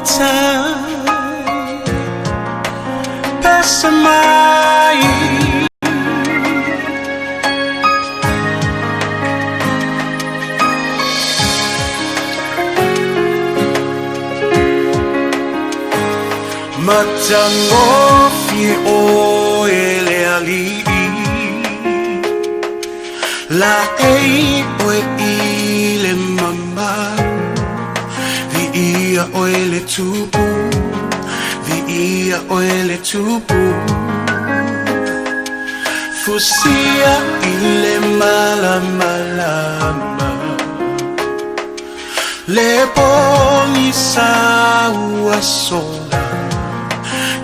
matai, pese mai. Matagofie oe le alii, Laei oe i le mamalu, Viia oe le Tupu, Viia oe le Tupu. Fusia i le malamalama, Le pogisa ua sola,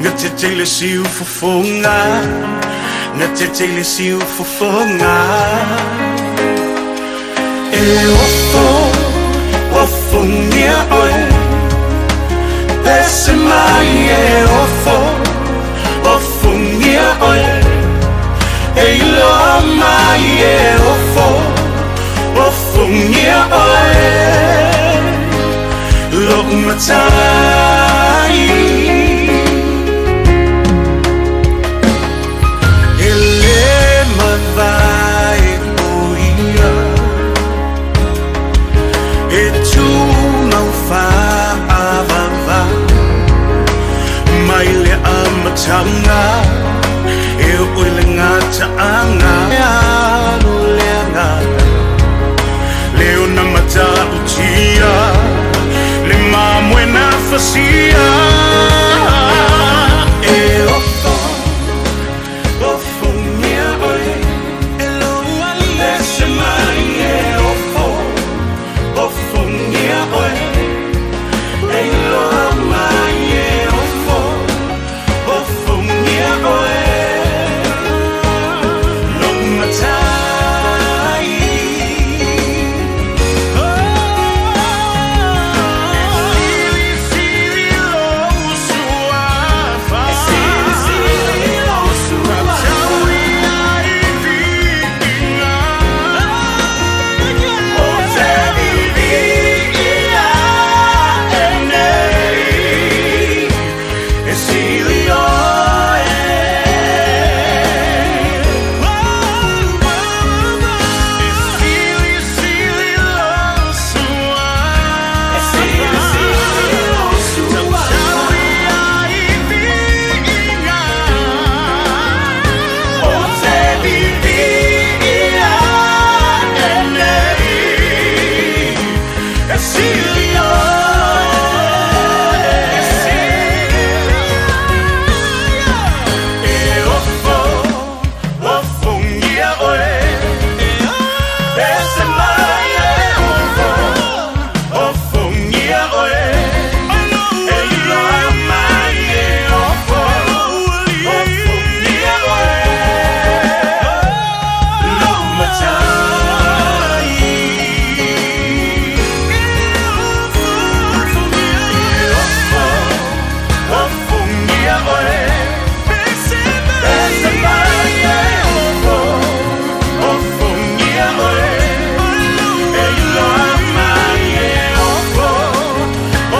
Gatete i le siufofoga, Gatete i le siufofoga. E ofo, ofogia oe, Pese mai e ofo, ofogia oe, E iloa mai e ofo, ofogia oe, Lou matai. E le mavae o ia, E tumau faavavau, Mai le amataga e oo i le gataaga. Alu le agaga, Le ona matautia, Le mamoe na fasia. E ofo, ofogia oe, E lou alii, Pese mai e ofo, ofogia oe, E iloa mai e ofo, ofogia oe, Lou matai. E sili lou suafa, E sili lou suafa, Tauia i viiga, Ou te viviia ae nei, E sili oe. E sili, sili lou suafa, E sili, sili lou suafa, Tauia i viiga, Ou te viviia ae nei, E sili oe. E sili. E ofo, ofogia oe, Pese mai e ofo, ofogia oe, E iloa mai e ofo, ofogia oe, Lou matai. E ofo, ofogia oe, Pese mai e ofo, ofogia oe, E iloa mai e ofo,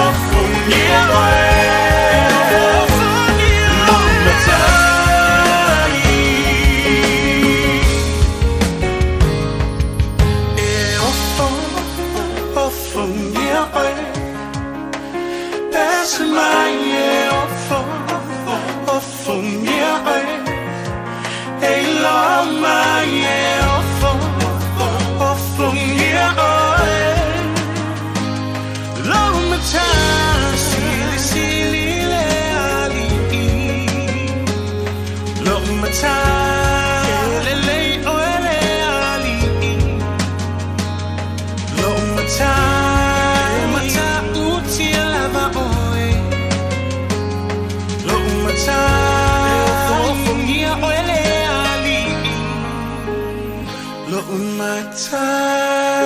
ofogia oe, Lou matai. E ofo, ofogia oe, Pese mai e ofo, ofogia oe, E iloa mai e ofo, ofogia oe, Lou matai. Sili sili le alii, Lou matai. E lelei oe le alii, Lou matai. E matautia lava oe, Lou matai. E ofogia oe le alii, Lou matai.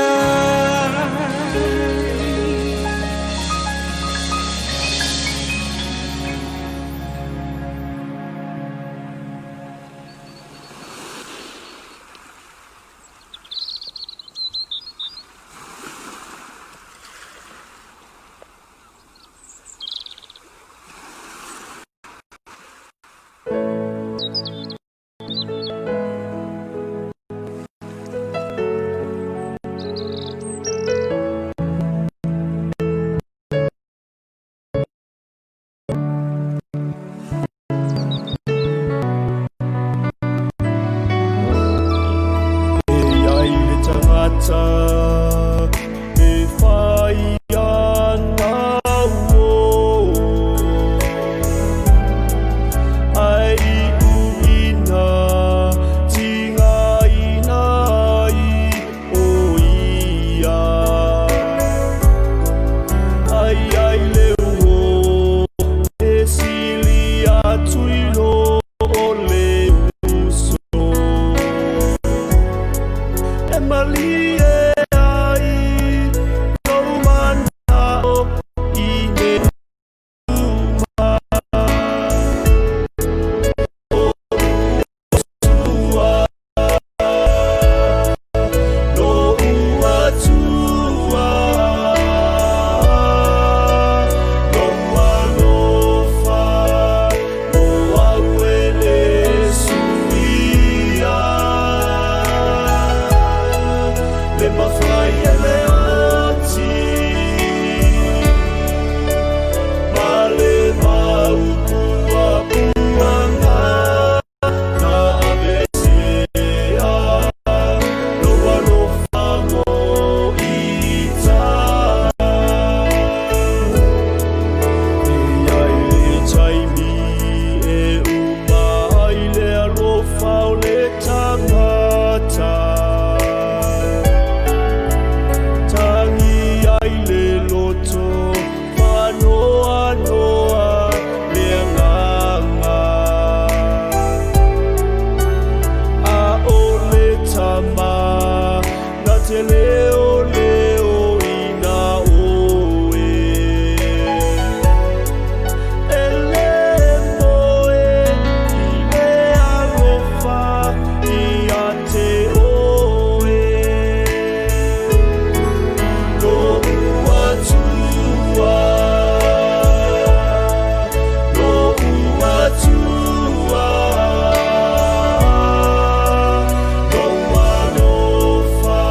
te leoleoina oe. E lē moe i le alofa ia te oe. Lo'u Atua, lo'u Atua, lou alofa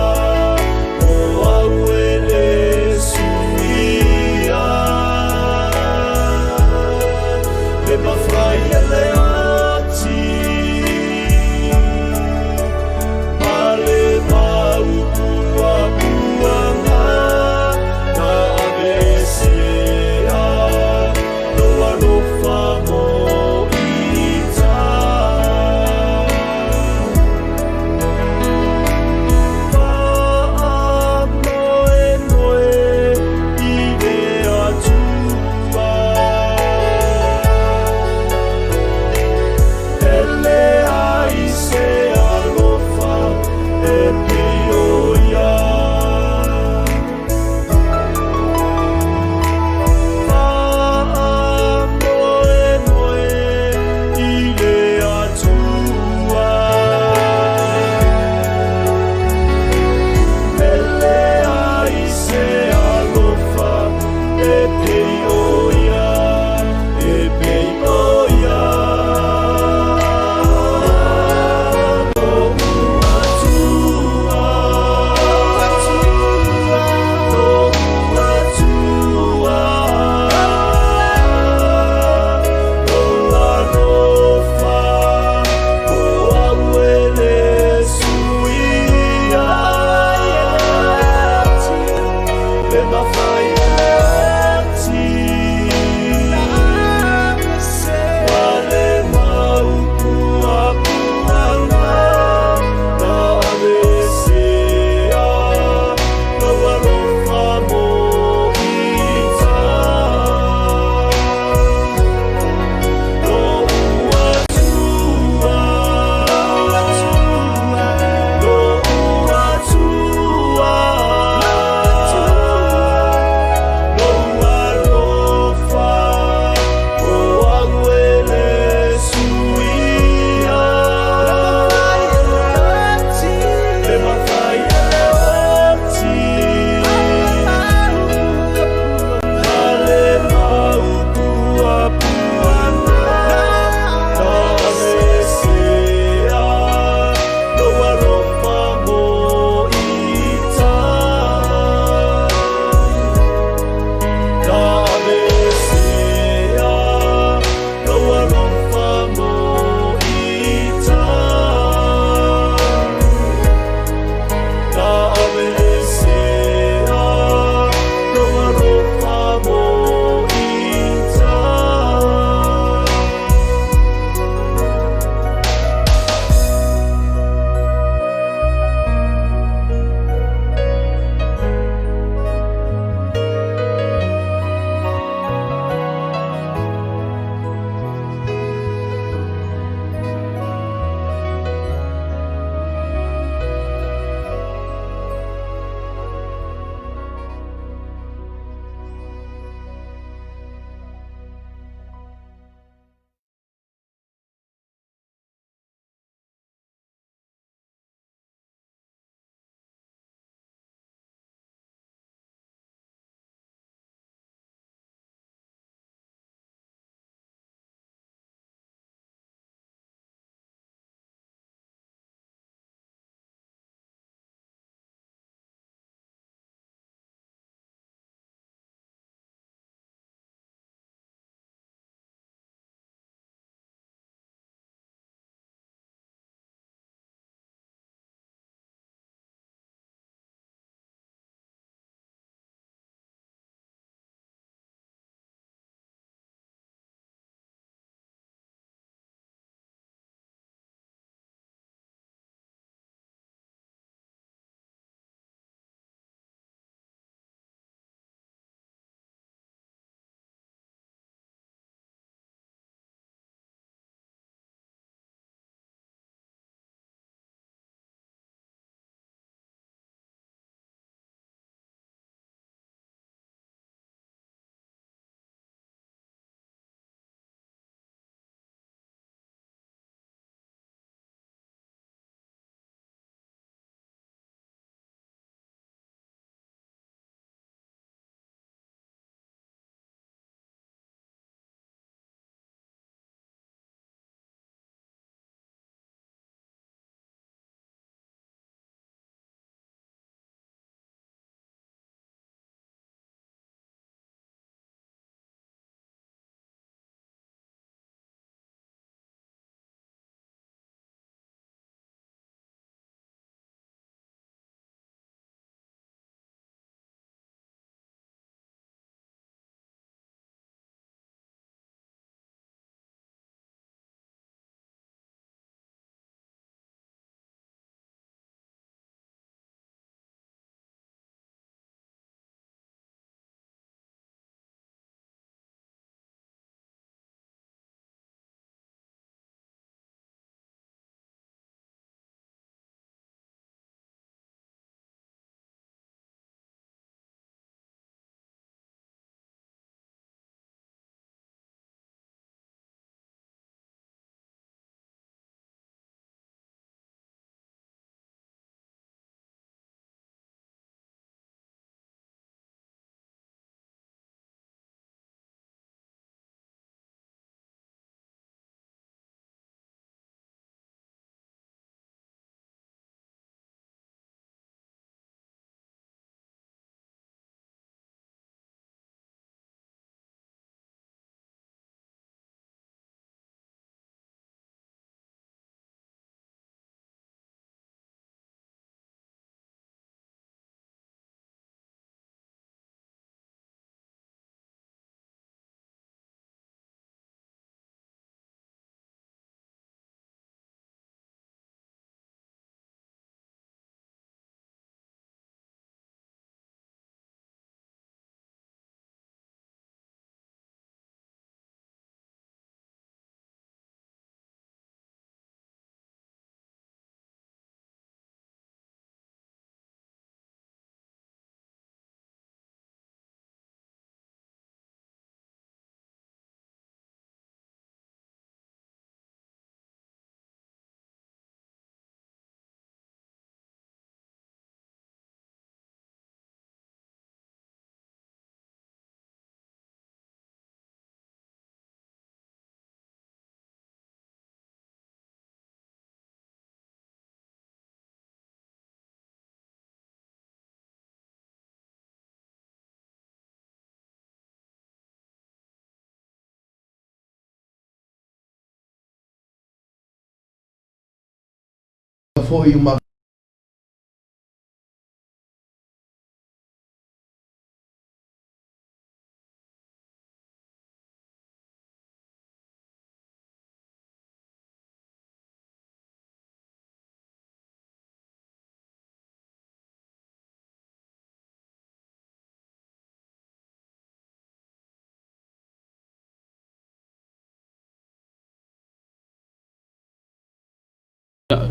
Foi uma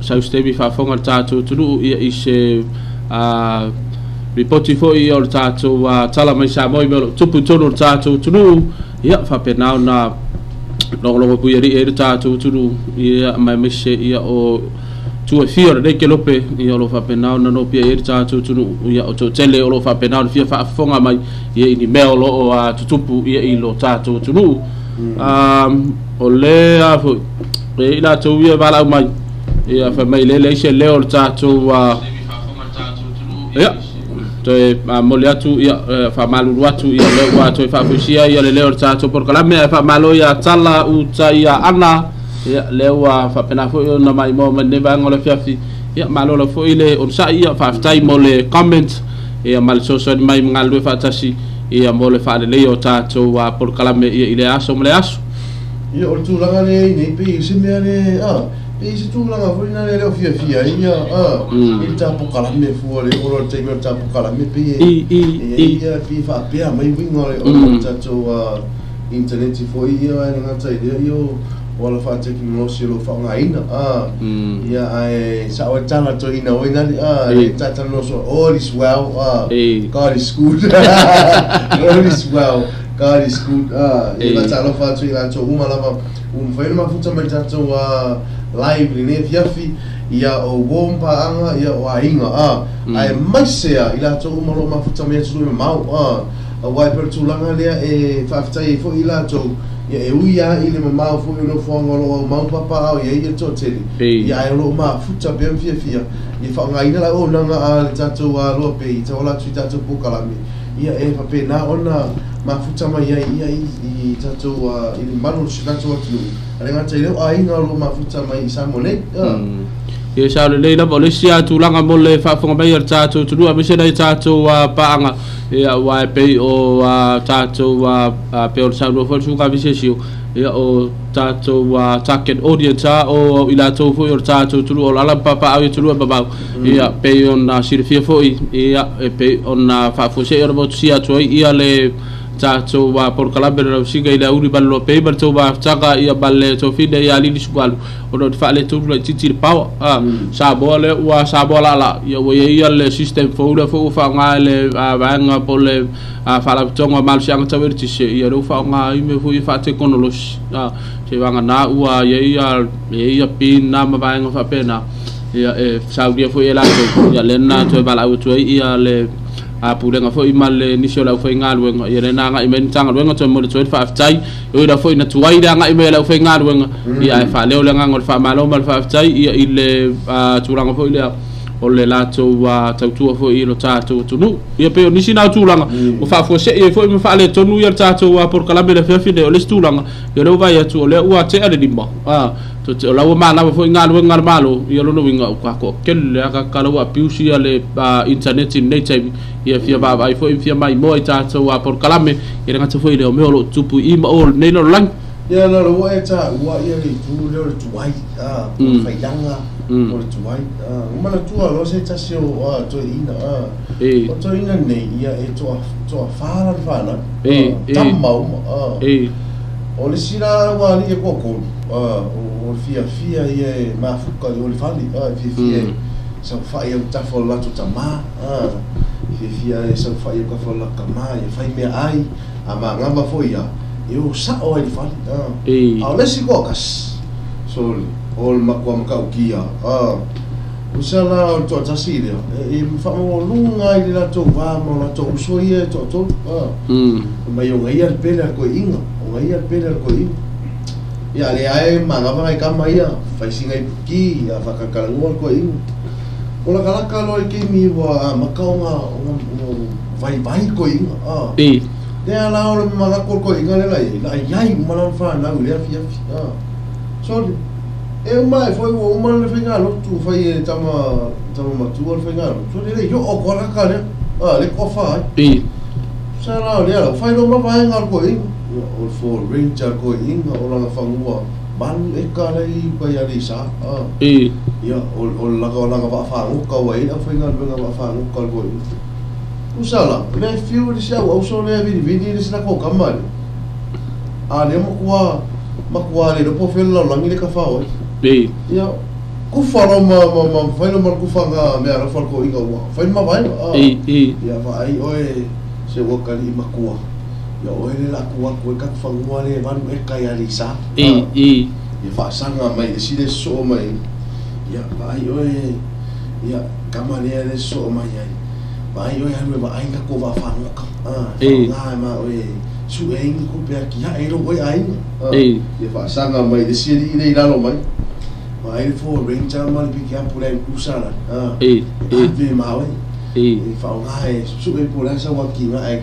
Sau se taimi faafofoga le tatou atunuu ia i se lipoti foi ia o le tatou tala mai Samoa i mea o lo o tupu i totonu o le tatou atunuu, ia faapena ona logologo puialii ai le tatou atunuu, ia ma aemaise ia o itu e fia o lenei kelope, ia o lo o faapena ona nopiai ai le tatou atunuu, ia o toatele o lo o faapena ona fia faafofoga mai ia i ni mea o lo o tutupu ia i lo tatou atunuu. O lea foi e i latou ia e valaau mai, ia fai mai le leai se leo o le tatou ia toe momoli atu ia faamalulu atu ia lea ua toe faafoisia ia le leo o le tatou polokalame ae faamalo ia Tala Uta ia Ana ia lea ua faapena foi ona maimoa mai lenei vaega o le afiafi ia malo lava foi le onosai ia faafetai mo le comment ia ma le fesoasoani mai ma galulue faatasi ia mo le faaleleia o tatou polokalame ia i lea aso ma lea aso. Ia, o le tulaga lea e i ai nei, pei o se mea lea, a, pei se tulaga foi lena lea e le o fiafia ai ia, a, i le ta polokalame fua le oo loa i le taimi o le ta polokalame pei e, e i ai ia, pei e faapea mai uiga o le, o le tatou internet foi ia, ae le gata i lea, ia o, o ala faatekonolosi o lo o faaaogaina, a, ia, ae sao ai le tala a le toeaina oi nale, a, e talatalanoa soo, all is well, a, God is good, all is well. God is good. Ah, e faatalofa atu i latou uma lava ua mafai ona mafuta mai tatou live i lenei afiafi, ia o uo ma paaga, ia o aiga, ah, aemaise a i latou uma o lo o mafuta mai atunuu e mamao, ah, aua e pei o le tulaga lea e faafetai ai foi i latou, ia e ui lava i le mamao foi o nofoaga o lo o aumau ma papaaao i ai le toatele, ia ae o lo o mafuta pea ma fiafia e faaaogaina le auaunaga a le tatou Loa Pay e tauala atu i tatou polokalame. Ia e faapena ona mafuta mai ai ia i tatou i le malu o si tatou atunuu, a le gata i lea o aiga o lo o mafuta mai i Samoa nei. Ia sao lelei lava, o le isi lava tulaga mo le faafofoga mai a le tatou atunuu aemaise nai a tatou paaga, ia aua e pei o tatou pei ona saunoa foi le Susuga Visesio, ia o tatou target audience lava o i latou foi o le tatou atunuu o lo o alaala ma papaaao i atunuu e mamao. Ia, pei ona silafia foi, ia, e pei ona faafuasei ona motusia atu ai ia le tatou polokalame o le Lausiga i le aoauli ma le loa pei ma le tou mafutaga ia ma le tofina ia Alili Sualu ona o le faaletonu laitiiti i le power. A, Samoa lea ua Samoa laalaa, ia ua i ai ia le system fou lea foi ua faaaoga e le vaega po o le Faalapotopotoga o Malosiaga Tau Eletise, ia lea ua faaaoga ai mea foi ia faatekonolosi. A, seivagana ua i ai ia pin na ma vaega faapena. Ia, e saunia foi e latou, ia lea na toe valaau atu ai ia le Pulega foi ma le nisi o le aufaigaluega, ia lea na agai mai le Matagaluega toe momoli atu ai le faafetai. E ui lava foi ina tuai le agai mai a le aufaigaluega, ia ae faaleo le agaga o le faamalo ma le faafetai ia i le tulaga foi lea o le latou tautua foi i lo tatou atunuu. Ia pei o nisi na o tulaga ua faafuasei ai foi ma faaletonu ia le tatou polokalame i le afiafi nei. O le isi tulaga, ia o lea ua vaai atu o lea ua tea le 5, O la ua manava foi galuega a le Malo, ia lona uiga ua toatele lava tagata la ua abuse ia le internet i lenei taimi, ia fia vaavaai foi ma fia maimoa i tatou polokalame, ia le gata foi i lea o mea o lo o tutupu i i ma o o lenei lalolagi. Ia na ua e taua ia le itu lea o le tuai, po o le faiaga o le tuai. Ua manatua loa se tasi o toeaina, o toeaina nei ia e toafa lana fanau, tama uma. O le isi la ua alii e toatolu, o le fiafia ia e mafuta i o i le fale, e fiafia e saofai i autafa o le latou tama, e fiafia e saofai i autafa o le latou tama ia fai meaai, a manava foi ia, e o sao ai i le fale. A o le isi toatasi, sole, o le matua matautia, tusa la o le toatasi lea, e faamaualuga ai le latou va ma o latou uso ia e toatolu. Fai mai o gaia le pele a le toeaina, o gaia le pele a le toeaina. Ia a lea lava e manava nai tama ia, fai sina ipuki, a faatalatalanoa le toeaina. Ua latalata loa i le taimi ua amata ona vaivai le toeaina, a. Lea la o le manatu o le toeaina lea la i ai, la i ai uma lana fanau i lea afiafi, a. Sole. E uma e foi ua uma le faigalotu fai e tama tama matua le faigalotu le le yo o ko la ka le a le ko fa ai. Sa la le la fai lo ma vaenga o ko inga o for ranger ko inga o la fangua malu e ka le i pa ya le sa a. Ia o la ka la ka fa ngo ka wai a fai nga nga fa ngo ka ko inga. Usala le fiu le sa o so le vi vi le sa ko ka ma. A le mo kwa ma kwa le po fel la langi le ka fa o. Ia kufa ro ma ma ma fai lo ma kufa nga me ara fa ko inga wa fai ma vai a. Ia fa ai oe se wa kali makua. Ia oe le la ku ku ka fangua le valu e kai ali sa. Ia fa sanga mai si le so mai. Ia vai oe ia kama le le so mai ai. Vai oe halu va ai ka ko va fa no ka. Ah, nga ma oe su e ingi ku pe ki ha e ro oe ai. Ia fa sanga mai le si le i lalo mai. Vai fo ranger ma le piki apu le kusala. Ah. Ve ma oe. E fa nga e su e po la sa wa ki nga e.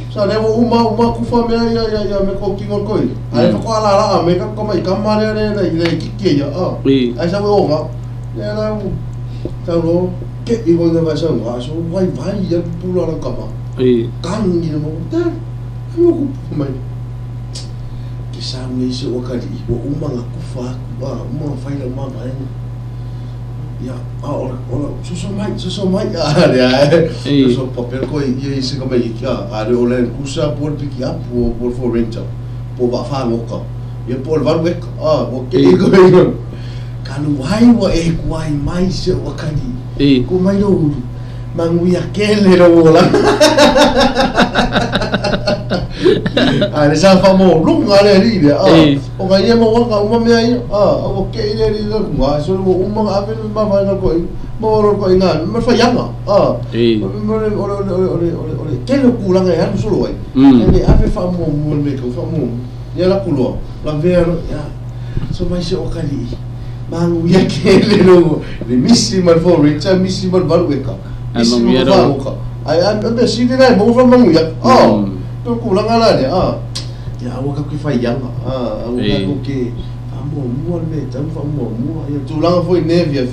Sa le o uma uma ku fa me ia ia ia me ko ki ngol koi. Ai fa ko ala ala me ka ko mai ka ma le le le ki ki ia a. Ai sa o nga. Le la u. Ta ro ke i ho na va sa nga so vai vai ia pu la ka ma. Kan ni mo ta. Fu ku mai. Ke sa me se o ka di o uma nga ku fa ku a uma fai la uma vai. Ia a ora ora so so mai a le a so papel ko ia i se ka mai ki a a le o le kusa por piki apu por for ranger po va fa ngoka ia por valu e a o ke ko kanu wai wa e ku ai mai se o kani ko mai lo manguia kele lo la a le sa fa mo lunga le ri le a o ga ia mo ka uma me ai a o ke ile ri le nga so lo uma nga ave ma va na ko mo ro ko inga ma fa yanga a mo le o le o le o le ke lo kula nga ya so lo ai le ave fa mo mo me ko fa mo ia la kulo la vero ya so mai se o kali manguia kele lo le misi mal fo richa misi mal valueka misi mal valueka ai a me si le mo fa manguia a to kula nga la le a ia ua ka ki fai yanga a ua ka ku ke fa mo mo le ta fa mo mo ia tulaga foi ne via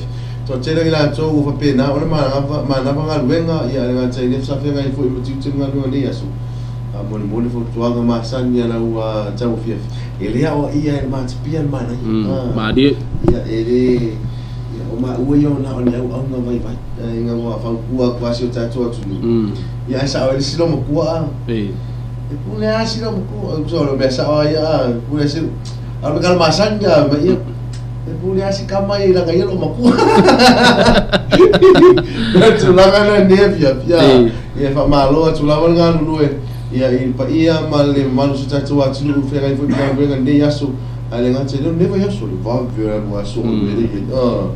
to tele la to ua fa pena o le ma ma na nga luenga ia nga tele sa fe nga foi mo ti nga luenga ne aso a mo mo le fo tuanga ma san ia la ua tau fia e le o ia e ma pia ma na ma di ia e le ia o ma ua ia na o le au nga vai vai nga ua fa kua quasi o tatu atu ni ia sa o le silo mo kua e pule a silo mo kua so lo me sa o ia pule silo a lo kalma sanga ma ia e pule a si kama ia la ia lo mo kua tu la nga ne fia fia ia fa malo tu la nga lu ia i pa ia ma le manu sa tatu atu lu fe ngai fo nga nga ne yaso ale nga tele ne va yaso le va vera mo aso le le a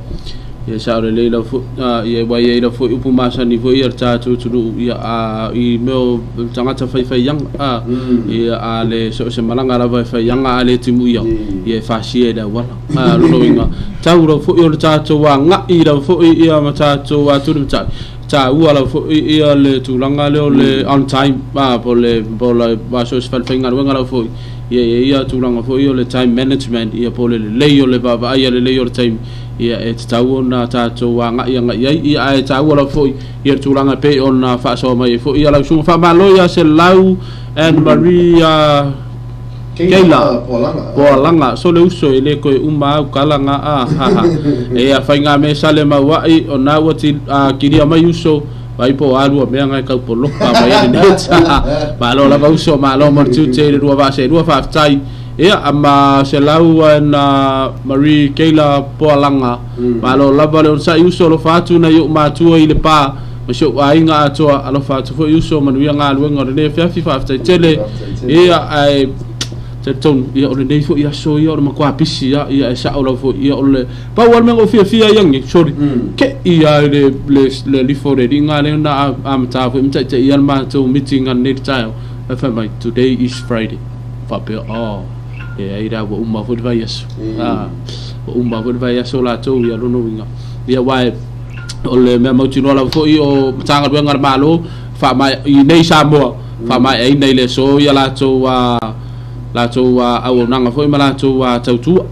ia sa le la fo ia wa ia la fo upu masani fo ia tatu tu ia a i meo tangata fai fai yang a ia a le so se malanga la fai fai yang a le timu ia ia fa sie da wala a lo inga tau ro fo ia tatu wa nga i la fo ia ma tatu wa tu ta ta ua la fo ia le tulanga le le on time a po le po la va so se fai nga la fo ia ia tulanga fo ia le time management ia po le le le va va ia le le time ia e tau na tatou nga ia nga ia ia e tau la foi ia tulanga pe ona fa so mai foi ia la su fa malo ia se lau and Maria Keila Poalanga so le uso ile ko uma kala nga a ha ha e ia fai nga me sale ma wai o na wa ti kiria mai uso vai po alu me nga ka po loka mai ne malo la uso malo mo tu te rua va se rua fa tai ia ama se lau na Marie Keila Poalanga malo lava le sa uso lo fatu na yo matua i le pa ma so ai nga atoa alo fatu fo uso manuia nga luenga le fa fi fa tele ia ai te ton ia o le nei fo ia so ia o le makoa pisi ia ia e sa o la fo ia o le pa o le fia fia ia ngi sorry ke ia le le le li fo re nga le na am ta fo mta te ia ma to meeting an ne ta fa mai today is Friday fa pe o e ai ra wa uma fo vai aso a uma fo vai aso la to ia lono winga ia wai o le mea mautinoa lava fo'i o matagaluega a le Malo faamaea i nei Samoa faamaeaina ai le aso ia latou latou auaunaga fo'i ma latou tautua.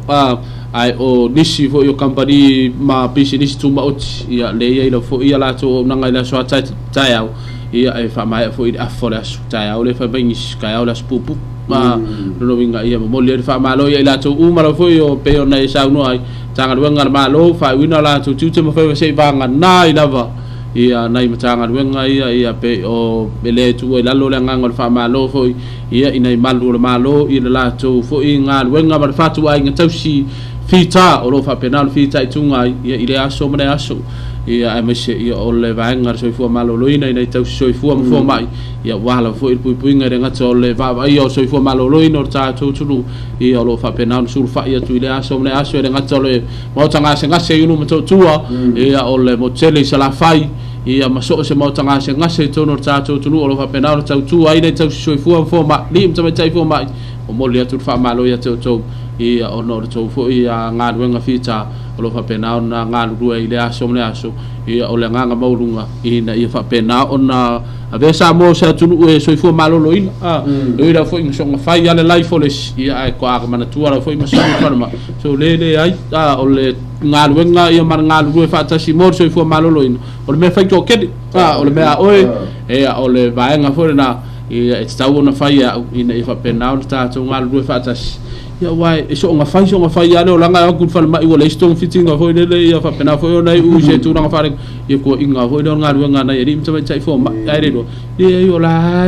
Ae o nisi foi o kamupani ma pisinisi tumaoti, ia, lea e i ai lava foi a latou auaunaga i le aso a taeao, ia, e faamaea foi i le afa o le aso taeao lea e fai mai nisi, taeao le aso puupuu. A, lona uiga, ia, momoli ai le faamalo ia i latou uma lava foi o pei ona e saunoa ai, Matagaluega a le Malo, faaiuina o latou tiute ma faiva se i vagana ai lava ia nai Matagaluega ia, ia, pei o e le tuua i lalo le agaga o le faamalo foi ia i nai malu o le Malo i le latou foi galuega ma le fatuaiga tausi fita o lo o faapena ona fitaituga ai ia i lea aso ma lea aso, ia aemaise ia o le vaega o le soifua maloloina i nai tausi soifua ma fomai, ia aua lava foi le puipuiga e le gata o le vaavaaia o le soifua maloloina o le tatou atunuu, ia o lo o faapena ona sulufai atu i lea aso ma lea aso, e le gata o le maota gasegase i Ulumotootua, ia o le motu tele i Salafai, ia ma so o se maota gasegase i totonu o le tatou atunuu o lo o faapena ona tautua ai nai tausi soifua ma fomai, alii ma tamaitai fomai. Momoli atu le faamalo ia te outou, ia ona o le tou foi galuega fita o lo o faapena ona galulue ai i lea aso ma lea aso. Ia o le agaga maualuga ina ia faapena ona avea Samoa o se atunuu e soifua maloloina. A, e ui lava foi ina soona fai lava le life o le isi, ia ae toa manatua lava foi ma sulu le falemai. So le leai, a, o le galuega ia ma le galulue faatasi mo le soifua maloloina, o le mea fai toatele, a, o le mea a oe, ia, o le vaega foi lena, ia, e tatau ona fai e au, ina ia faapena ona tatou galulue faatasi. Ia, aua e soona fai, soona fai lava le olaga, e o atu i le falemai ua leai se togafitiga foi lele, ia faapena foi ona iu i se tulaga faale, ia tuuaiga foi lea o le galuega a nai alii ma tamaitai fomai, ae le iloa, leai o la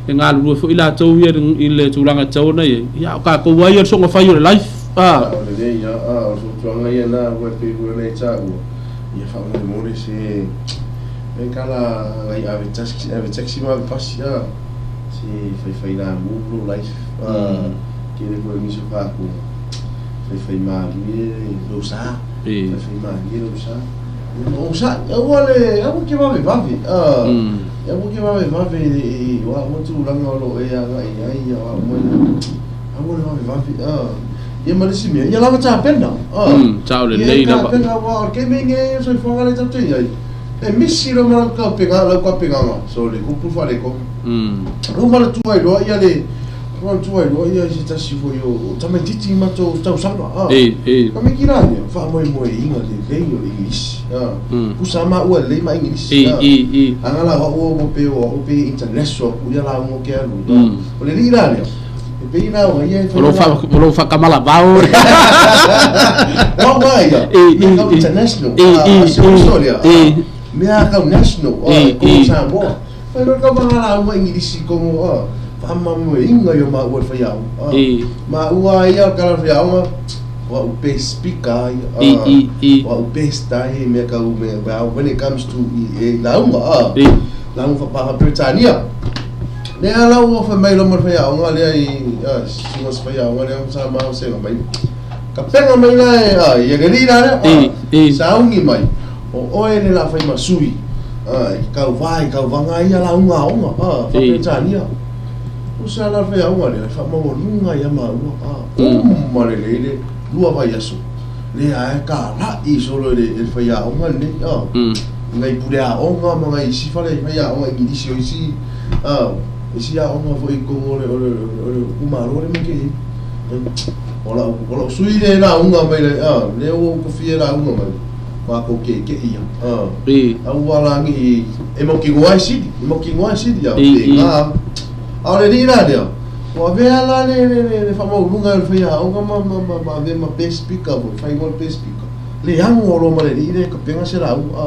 e galulue foi latou ia i le tulaga e tatau ona i ai, ia, a o tatou lava ia o le soona fai o le life, a. O lelei lava, a o le fautuaga ia na, ua pei foi ona e taua, Ia faamolemole se e kala ngai ave taxi ave taxi ma ave pasi a se fai fai la mu lo life a kele ko ni so ka ko fai fai ma li lo sa fai fai ma li lo sa o sa e ua le e ua ke vave vave a e ua ke vave vave i wa mo tu langa lo e anga i ai ia wa mo a ua le vave vave a Ia ma le isi mea, ia lava tapena. Sao lelei lava. Ia tapena aua o le taimi lenei o soifuaga lea tatou te i ai, e misi loa ma lau tapenaga, lau tapenaga, sorry, upu faaletonu. Uma le tua iloa ia le, uma le tua iloa ia se tasi foi o tamaititi i matou tausaga. Tamaiti la ia, faamoemoeina lelei o le Igilisi. Tusa lava maua lelei ma Igilisi. Aga la o au ua pei o au pei e international atu ia lauga ou te alu. O le alii la lea, E pei la o ia e O lou faakamalavao. Wa wa ia. Mea kau international. A se uso lea. Mea kau national. Ko Samoa. Fai loa kau mga lauga Ingilisi kogo a. Faamamoeina ia maua i le faiaoga. Maua ia o le kala o le faiaoga. O au best speaker ia. O au best a ia i mea kau mea when it comes to i lauga a. Lauga faa-Peretania. Lea la ua fai mai loa ma le faiaoga lea i susuga se faiaoga lea sa ma sega mai. Ka pega mai la e a ia le alii la lea. A sauni mai o oe le la fai ma sui a i kau va i kau vanga ia lauga aoga a faa-Peretania. Usa la le faiaoga lea e faamaualuga ia maua a uma lelei le lua vaiaso lea e kalai solo i le faiaoga lenei a. Ngai pule aoga ma ngai isi fale faiaoga Igilisi o isi a isi aoga foi i totonu o le o le o le itumalo lea ma ke i ai. O lau o lau sui lea e lauga mai le a lea ua ou tofia e lauga mai matou keke'i ia a aua la ni e mautinoa e sili e mautinoa e sili a o pēnā a o le alii la lea ua avea la le le le le faamaualuga o le faiaoga ma ma ma ma avea ma best speaker foi fai igoa le best speaker le ago loa ma le alii lea e kapega se lauga a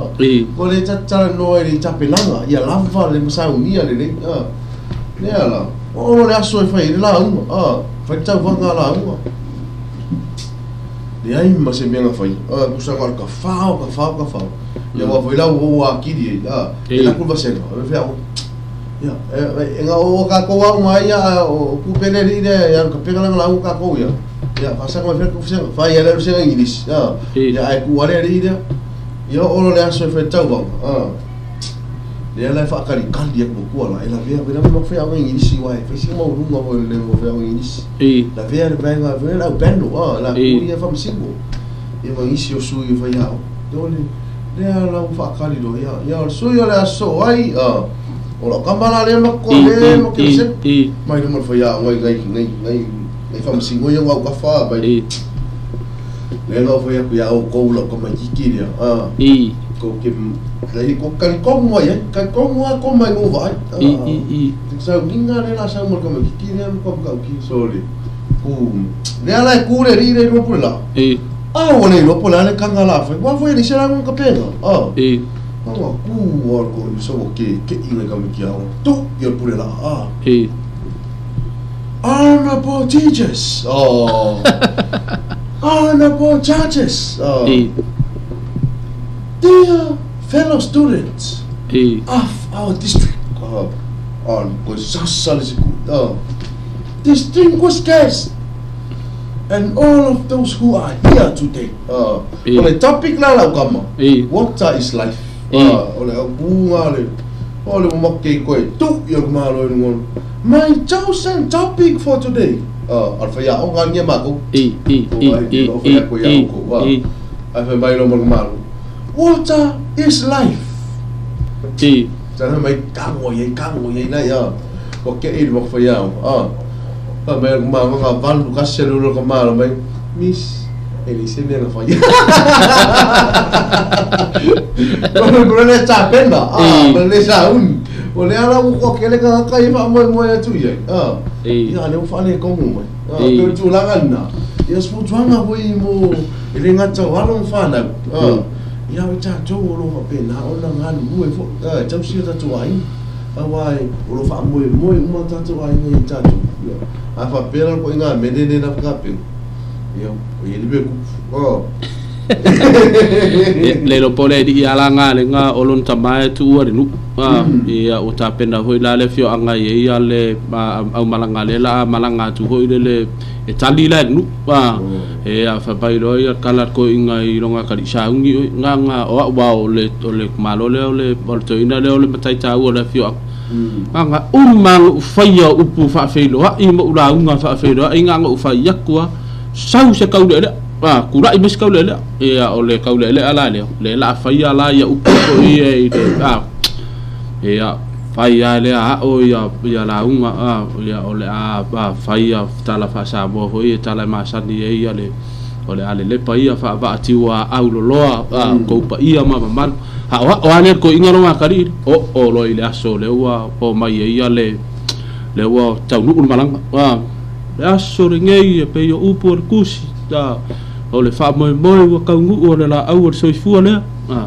ua le talanoa i le tapenaga ia lava le masaunia lelei a lea la ua oo loa le aso e fai ai le lauga a fai le tauvaga a lauga leai ma se mea na fai a tusa na o le tafao tafao tafao ia aua foi la ua ou atili ai a e alu atu le vasega e fai atu ia e na o tatou aoga ai ia o tupe le alii lea e alu kapega lana lauga tatou ia ia faasaga mai fea le fai ai le vasega Igilisi a ia ae tuu lava le alii lea Ia oo loa le aso e fai tauvaga, a, lea la e faakalikali atu matua la, e lavea, vela mai faiaoga Igilisi aua e fai sina maualuga foi o le level o faiaoga Igilisi. Lavea le vaega foi lea le au panel, a, la ku ia faamasino. Ia ma nisi o sui o faiaoga. Ia o le, lea la ua faakali loa, ia, ia o le sui o le aso ai, a, o lau tama la lea ma le ma kelesega. Mai luma o le faiaoga i nai, nai, nai, nai faamasino ia ua autafa mai. Le nga fai aku ia oukou lau tamaititi lea, a. Kou ke le ko talitonu ai ai, talitonu lava ko mai go vaai. I, i, i. Sauniga lea la sau ma le tamaititi lea ma matautia sole. Ku lea la e ku le alii lea i luma pule laa. A ua le iloa po o le a le taga la fai. Ua foi e leai se lagona tapena. A. Taga ku a le koʻi sa ua kekeʻi nai tamaiti aoga. Tu ia le pule laa. A. Honorable teachers. Oh. Honorable judges. Oh. Dear fellow students of our district. Oh. Oh, ko sasa le siku. Oh. Distinguished guests and all of those who are here today. O le topic la lau kama, water is life. O le aupuga le, o le mamake koe tu ia le malo i luga. My chosen topic for today. O le faiaoga nia makou. O fai aku ia oukou. Ae fai mai lo ma le malo. Water is life. Sa fai mai kago ai kago ai nai a. Ua keʻi le makou faiaoga. Fai mai le malo ga valu kasi le ulo ka malo mai. Miss, e leai se mea na faia. O le tapena, ma le sauni. O lea la ua koa kele tagata ia faamoemoe atu i ai. Ia, lea ua faaletonu mai. Pei o le tulaga lena. Ia, se fautuaga foi mo, e le gata o alo ma fanau. Ia, o i tatou o lo o faapena ona galulue foi e tausi o tatou aiga. Aua o lo o faamoemoe uma o tatou aiga ia i tatou. A faapea la koe i ngā mele le lava kapena. Ia, o ia le mea kupu. Oh. Le iloa po o le alii a la galega o lona tama e tuua i le nuu. Ia ua tapena foi la le afioaga e i ai le aumalaga lea la a malaga atu foi lele e tali la i le nuu. Ia fai mai loa ia kala toeaina i lona atalii sauni oi nga nga o au aua o le o le malo lea o le o le toeaina lea o le matai taua o le afioaga. Nga nga uma na ou faia upu faafeiloai ma ou lauga faafeiloai nga na ou fai atu a sau se taulealea a tulai mai se taulealea. Ia o le taulealea la lea lea la a faia la ia upu foi ia i le a ia fai a lea ao ia ia lauga a ia o le a fai ia tala faa-Samoa foi ia tala e masani ai ia le o le a lelepa ia faavaa tiua auloloa a tou paia ma mamalu. Aoao lava lea i le toeaina lona atalii, oo loa i le aso lea ua oo mai ai ia le lea ua taunuu le malaga. A, le aso lenei e pei o upu o le tusi, a, o le faamoemoe ua taunuu o le laau o le soifua lea. A,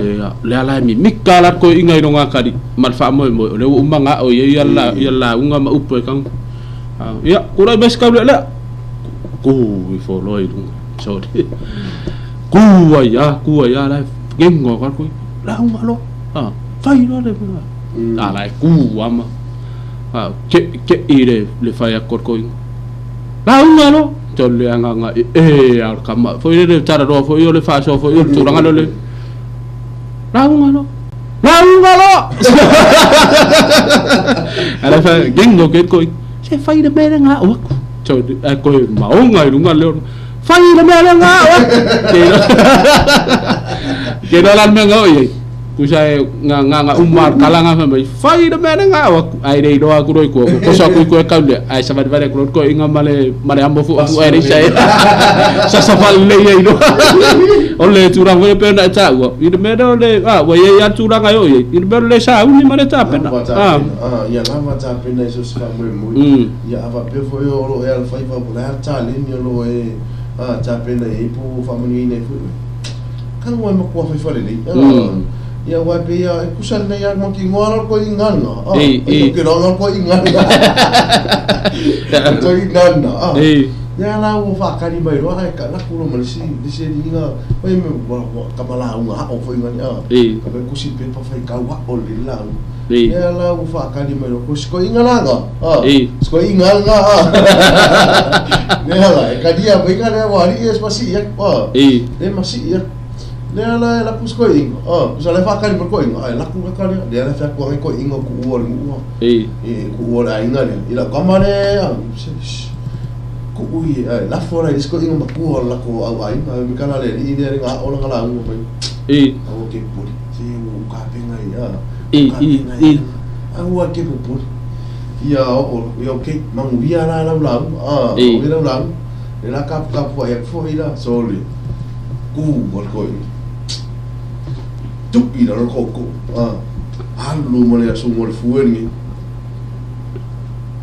e, lea la e mimita la le toeaina i lona atalii ma le faamoemoe o lea ua uma ona ao i ai ia le lauga ma upu e tago. A, ia, tulai mai se taulealea, tu ifo loa i luga, sorry. Ku ai a, ku ai a, la e gego atu ai, lauga loa, a, fai loa le mea, a la e ku lava ma, a, keʻikeʻi le, le fai atu o le toeaina, lauga loa, o le agaga ee lava o le tama foi lele, talanoa foi o le faasoa foi o le tulaga lea o le, lauga loa, lauga loa! A la e fai, gego ke le toeaina, se fai le mea lea na aʻo atu, ae toe maoga i luga le leo. Fai le mea lea na aʻo atu. Ke iloa la le mea na oo i ai. Tusa e nga nga nga uma le tala nga fai mai, fai le mea lea na aʻo atu. Ae le iloa atu loa i tua, ua toso atu i tua e tau lea, ae savalivali atu loa le toeaina ma le ma le amo fuafua e leai sa e sasa faalelei ai loa. O le tulaga foi lea pei ona e taua, i le mea lea o le, a ua i ai lava le tulaga e oo i ai, i le mea o le le sauni ma le tapena. Lava tapena, a, ia lava tapena i so o se faamoemoe. Ia, a faapea foi o lo o e alofaiva po o le a le taleni o lo o e tapena i ai po o faamanuiaina ai foi oe, tago e matua faifa lelei. Ia, aua e pei lava, e tusa lelei lava ma tinoa la koe i gana. Ai ke loa koe i gana. Koe i gana. Ia la ua faakali mai loa ae ka laku loa ma le isi le isi alii oi me ua tama lauga ao foi ngani a. Ka mai kusi pepa fai kau ao le lauga. Ia la ua faakali mai loa ko si koe inga la nga. Si koe inga nga a. Lea la e kalia mai ka lea ua alii e masi ia. Le masi ia. Lea la e laku si koe inga. Kusa le faakali mai koe inga ae laku ka ka lea. Lea la fai atu ai koe inga ku ua le nuu a. E ku ua le aiga lea. I lau kama lea Kuʻu i e lafo la i le isi toeaina matua o le latou au aiga, me ka la le alii lea nga aʻo lana lauga mai. Aua ke popole, se ua ou kapena i a, kapena i aua ke popole. Ia oo, ia okay, manuia la lau lauga, manuia lau lauga. Le la kapukapu ai aku foi la sole. Ku o le koiina. Tu'i lalo le ko'oko'o a. Alu ma le aso mo le fue lenei.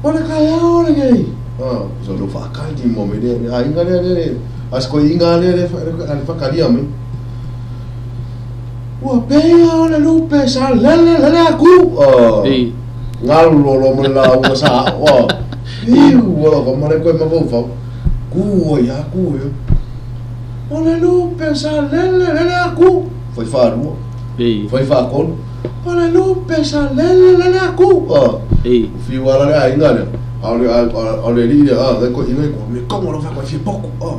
O le taeao lenei. A, so le faakali mo me le aiga lea le a se koiina lea le a le faakalia mai. Ua pea o le lupe sa lele lele aku. A. Galu lolo ma le lauga sa a'o a. Iu ua lava ma le koe mafaufau. Ku ai a ku ia. O le lupe sa lele lele aku. Fai faalua. Fai faatolu. O le lupe sa lele lele aku. A. Fiu ala le aiga lea. A o le a o le alii lea a le koiina i koa me kongo lo fa koe fia poku. A.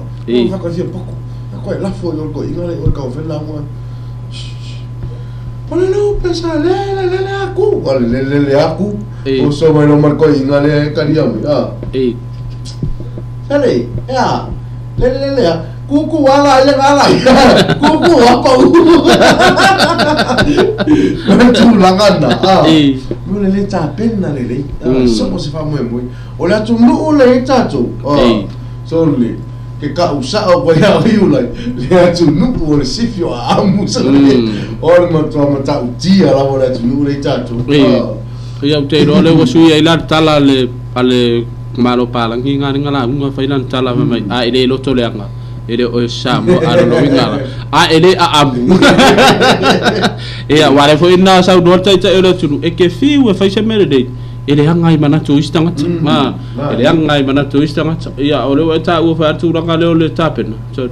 Fa koe fia poku. A koe lafo i o le koiina le o le kaufele lauga. O le lupe sa lele lele aku. O le lele lele aku. O so mai lo ma le koiina lea e kalia mai. A. Sale, ea, lele lele a. Kuku ala ia ala ia. Kuku apa u. O le tulaga na. A. Mo le le tapena lelei. So se faamoemoe. O le atunuu le i tatou. A. So le ke ka'u sa'o koe ia o Iulai, le atunuu o le sifi o Aamu sa le o le matua matautia lava o le atunuu le i tatou. Ia ou te iloa lea ua sui ai la le tala a le Malo Palangi nga le lauga fai lana tala fai mai a e le loto leaga e le o e Samoa a lona uiga la a e le aamu. Ia aua o lea foi na saunoa le Taitai o le atunuu e te fiu e fai se mea lelei e leaga ai manatu o isi tagata. E leaga ai manatu o isi tagata. Ia o lea ua e taua foi a le tulaga lea o le tapena. So,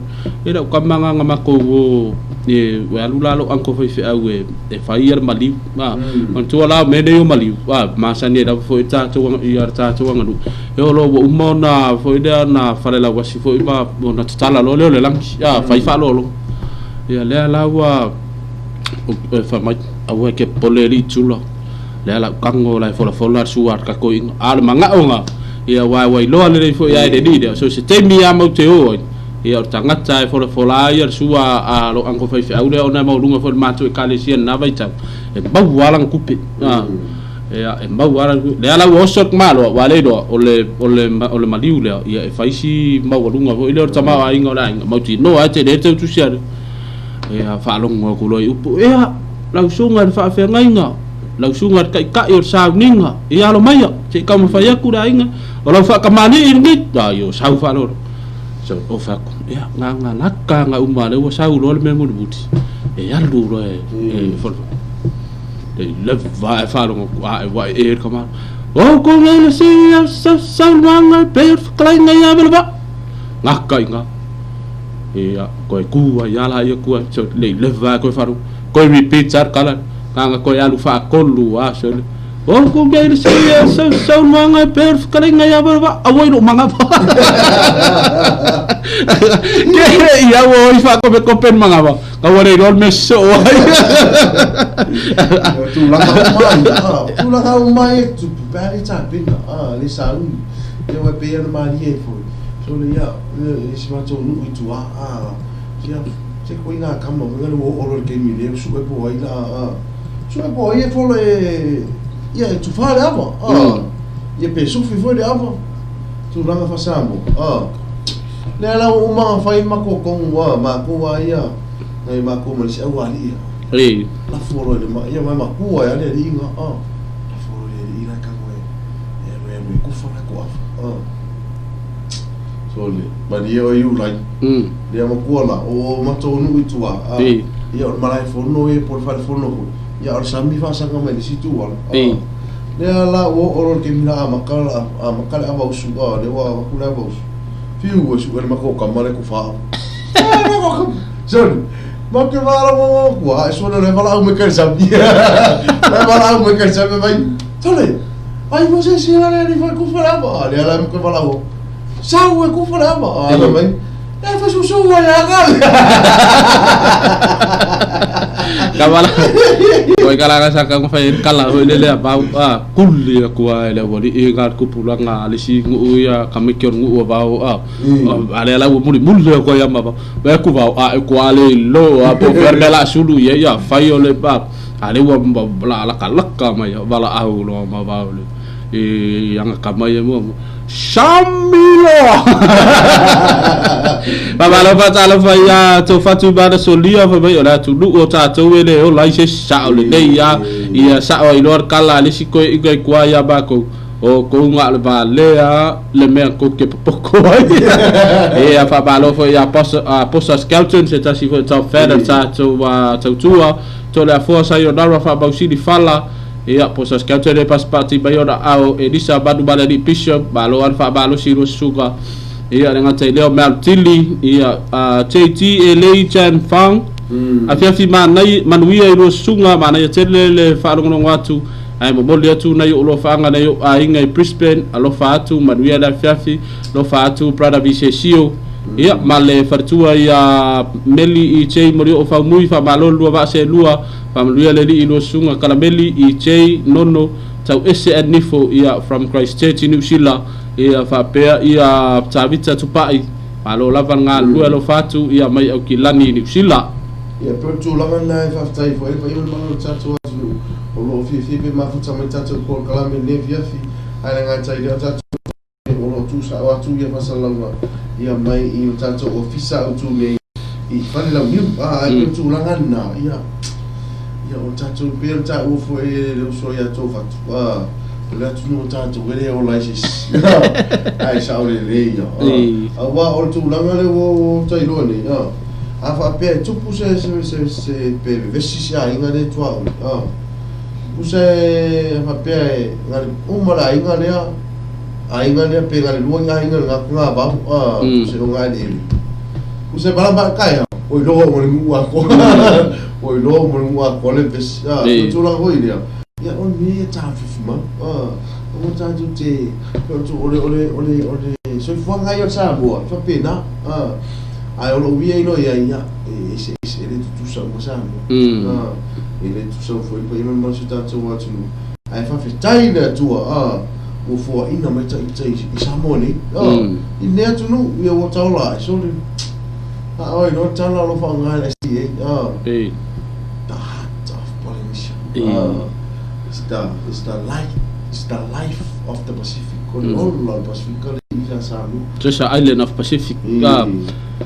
e lau tama nga na matou o e alu la lou uncle faifeau e fai ia le maliu. Manatua la o mea nei o maliu, masani ai lava foi tatou ia le tatou aganuu. E oo loa ua uma ona foi lea na falelauasi foi ma ona tatala loa lea o le lagi, fai faaaloaloga. Ia lea la ua fai mai, aua e te popole alii tula. Lea la ou tago la e folafola le sua a le tatou iga. A o le manaoga, ia aua ua iloa lelei foi lava e le alii lea, so o se taimi lava matou te o ai, ia o le tagata e folafola ai le sua a lou uncle faifeau lea ona e maualuga foi i le matou ekalesia i lena vaitau, e maua lava lana tupe. Ia, e maua lava lana tupe. Lea la ua oso le tamaloa, aua le iloa, o le, o le, o le maliu lea, ia e fai si maualuga foi lea o le tamaoaiga o le aiga, mautinoa lava e tele le tautusi a le. Ia, faalogo atu loa i upu, ia, lau susuga i le faafeagaiga, lau susuga i le taitai o le sauniga, ia alo maia, se i taumafai atu le aiga, o lau faatamalii lenei, a ia o sau faaaloalo. So, ou fai atu, ia, na ona lata aga uma lea ua sau loa le mea mulimuli, e alu loa e, e folafola. E leva e faalogo atu, a e ua e e le tama. O ko nei le si au sau sau manga e pe whakalai ia vela va. Ngaka i ngā. Ia, koe kū ai ala ia kua, so le leva e koe faalogo. Koe repeat ar kala, nganga koe alu whaakolu, a so le. O ko ngai le se ia sau sau manga e pe whakalai ia vela va. Awai no manga va. Ke ia o i whakope kope manga va. Ka ua le iloa le mea sosoo ai. Tulaga uma ai, tulaga uma ai e tupu pe a le tapena, le sauni. Ia ua pei ona malie ai foi. So le ia, e si matou nuu i tua, ia, se koe ngā kama, koe ngā le ua oo loa le taimi lea, sue po ai la, sue po ai e fola e, ia e tufa le ava, ia pe sufi foi le ava, tulaga faa-Samoa, Lea la ua uma ona fai makou tonu a makou a ia nai makou ma le isi aualii a. Lafo loa i le ma ia mai makua ai a le alii ina a. Lafo loa i le alii la e tago e e alu e alu e kufa la ko afa a. So le malie o Iulai. Lea makua la o matou nuu i tua a. Ia o le malae fono ia po o le fale fono foi. Ia o le sami faasaga mai le isi itu ala a. Lea la ua oo loa i le taimi la amata la amata le ava usu a lea ua avatu le ava usu. Fiu e sue le matou tama le kufa. Sorry. Ma ke wala mo mo kua e sue le wala au me kai sami. Le wala au me kai sami mai. Tole. Ai mo se se le ni fa kufa la ba. Le ala mo ke wala o. Sau e kufa la ba. Ala mai. E fa su su wa ya ga. Ka wala. Koi kala ka sa ka fai kala hoi le le ba a kuli aku ai le wali e ga kupulanga le si ngu ia ka me kio ngu ba o a a le la muli muli ko ia ma ba ba ku ba a ko ale lo a po fer la sulu ia ia fai o le ba a le wa la la ka laka mai ba la au lo ma ba le. i aga mai e mua. Samiloa! Faamalo faatalofa ia tou fatu ma ana solia fai mai o le atunuu o tatou e le ola ai se isi sao lenei a ia sao ai loa le kala a le isi koeaina i tua ia makou o kou na o le valea le mea kou te popoto ai. Ia faamalo foi ia Posa Skelton se tasi foi top fan o le tatou tautua Toleafoa Sayonara faamausili fala. Ia, po o Saskatchewan e pasipati mai ona ao Elisa Manu ma le Alii Bishop, malo lava le faamalosi i lua susuga. Ia, le gata i lea o Mel Tili, ia, JT e Lei Chan Fang, afiafi manai, manuia i lua susuga, manaia tele le faalogologo atu, ae momoli atu nai ou alofaaga nai ou aiga i Brisbane, alofa atu, manuia le afiafi, alofa atu Brother Visesio, ia, ma le faletua ia Meli EJ Molioo Faumui, faamalo le lua vaa seelua, Faamanuia le Alii i lua susuga Kalameli, EJ, Nono, Tauese and Nifo ia from Christchurch i Niu Sila ia faapea ia Tavita Tupai. Malo lava le galulue alofa atu ia mai Aukilani i Niu Sila. Ia pei o le tulaga lena e faafetai foi ai le paia o le Malo o le tatou atunuu o lo o fiafia pe mafuta mai tatou polokalame i lenei afiafi ae le gata i lea o tatou o lo o tuusao atu ia faasalalauga ia mai i lo tatou ofisa autu nei i Falelauniu. A, ai pei o le tulaga lena, ia, ia o tatou, pei ona taua foi e le uso ia Toufatu, a, o le atunuu o tatou e le ola ai se isi. Ae sao lelei ia. A, aua o le tulaga lea ua ua tailoa nei, a, a faapea e tupu se, se, se, se, pe vevesi se aiga lea e tuaoi, a, tusa e, a faapea e, na le uma le aiga lea, aiga lea pe na le lua ni aiga na nga vau a se o nga le u se bala ba kai o i loa mo le nuu a ko o i loa mo le nuu a ko le vesi a tu la hoi lea ia o me ta fifi ma a o ta tu te o tu ole ole ole ole soifuaga ia o Samoa e faapena a ae o lou ia iloa ia ia e eseese e le tutusa uma Samoa a e le tutusa uma foi le paia ma le mamalu o si o tatou atunuu ae faafetai i le Atua a ua foaina mai ita i Samoa nei. I lenei atunuu, ia ua taola ai, sole. A oi loa tala o lo whaonga le SDA. The heart of Polynesia. It's the, it's the life, it's the life of the Pacific. Ko le ola o le Pacific le i a Samoa. Treasure Island of Pacific.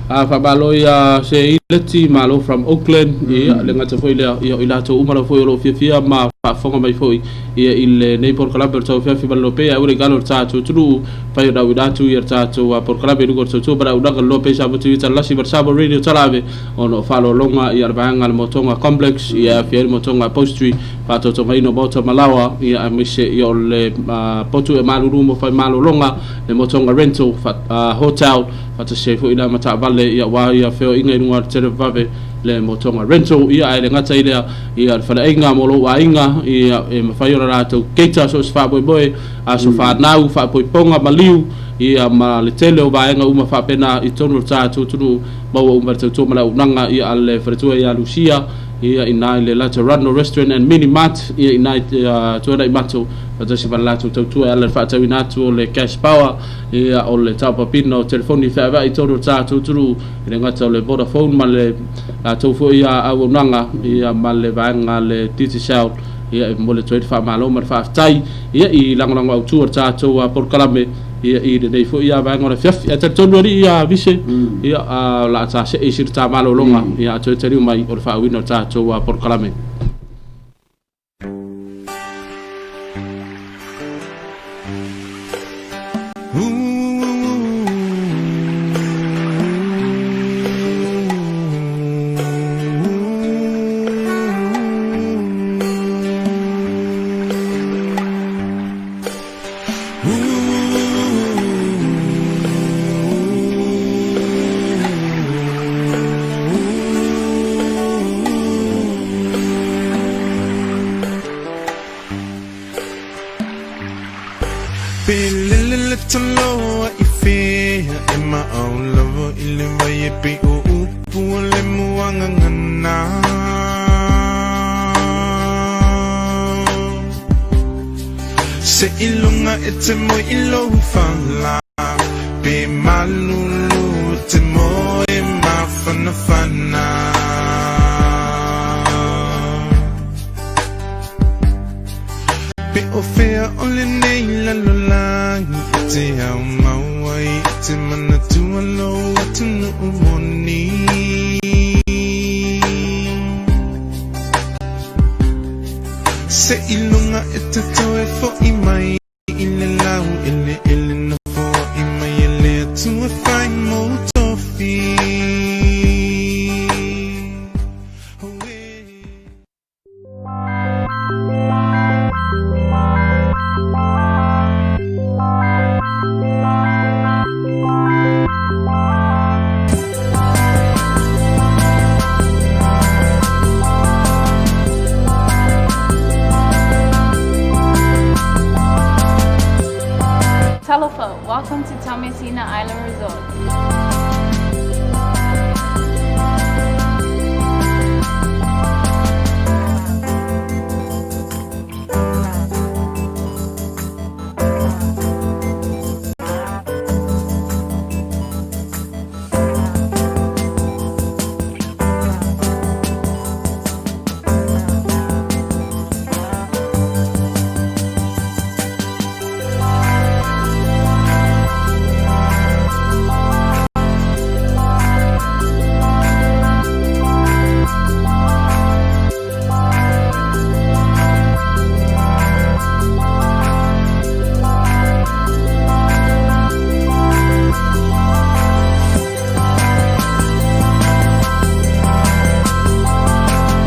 A faamalo ia se Ileti, malo from Auckland. Ia, le gata foi lea, ia o i latou uma lava foi o lo o fiafia ma faafofoga mai foi. Ia i lenei polokalame o le tauafiafi ma le lopea aua le galo o le tatou atunuu fai ona auina atu ia le tatou polokalame i luga o le tautua ma le auaunaga le loa Samoa TV Talalasi ma le Samoa Radio Talaave ona o faaaloaloga ia le vaega a le Motoga Complex ia e aafia ai le Motoga Upholstery faatotogaina o maota ma laoa ia aemaise ia o le potu e malulu mo faimalologa le Motoga Rental Hotel faatasi ai foi la ma taavale ia aua ia feoaiga i luga o le televavave le Motoga Rental ia ae le gata i lea Ia, le faleaiga mo lou aiga, ia, e mafai ona latou keita so o se faamoemoe, aso fanau, faapoipoga, maliu, ia, ma le tele o vaega uma faapena i totonu o le tatou atunuu, maua uma e le tautua ma le auaunaga, ia, a le faletua ia Lucia, ia, i ina i le Laterano Restaurant and Mini Mart, ia, i ina i Tuanaimato, faatasi ma le latou tautua e ala i le faatauina atu o le cash power, ia, o le taopapina o telefoni feaveai i totonu o le tatou atunuu, e le gata o le Vodafone ma le latou foi auaunaga ia ma le vaega a le Digicel ia e momoli atu ai le faamalo ma le faafetai ia i lagolago autu o le tatou polokalame ia i lenei foi vaega o le afiafi. Ae talitonu alii ia Vise ia o le a ta see i sina ta malologa ia a toe taliu mai o le faauiina o le tatou polokalame. O fea o lenei lalolagi e te ao mau ai i te manatua lou atunuu moni. Seiloga e te toe fo'i mai i le laueleele na foai mai e le Atua e fai mou tofi. Talofa, welcome to Taumeasina Island Resort.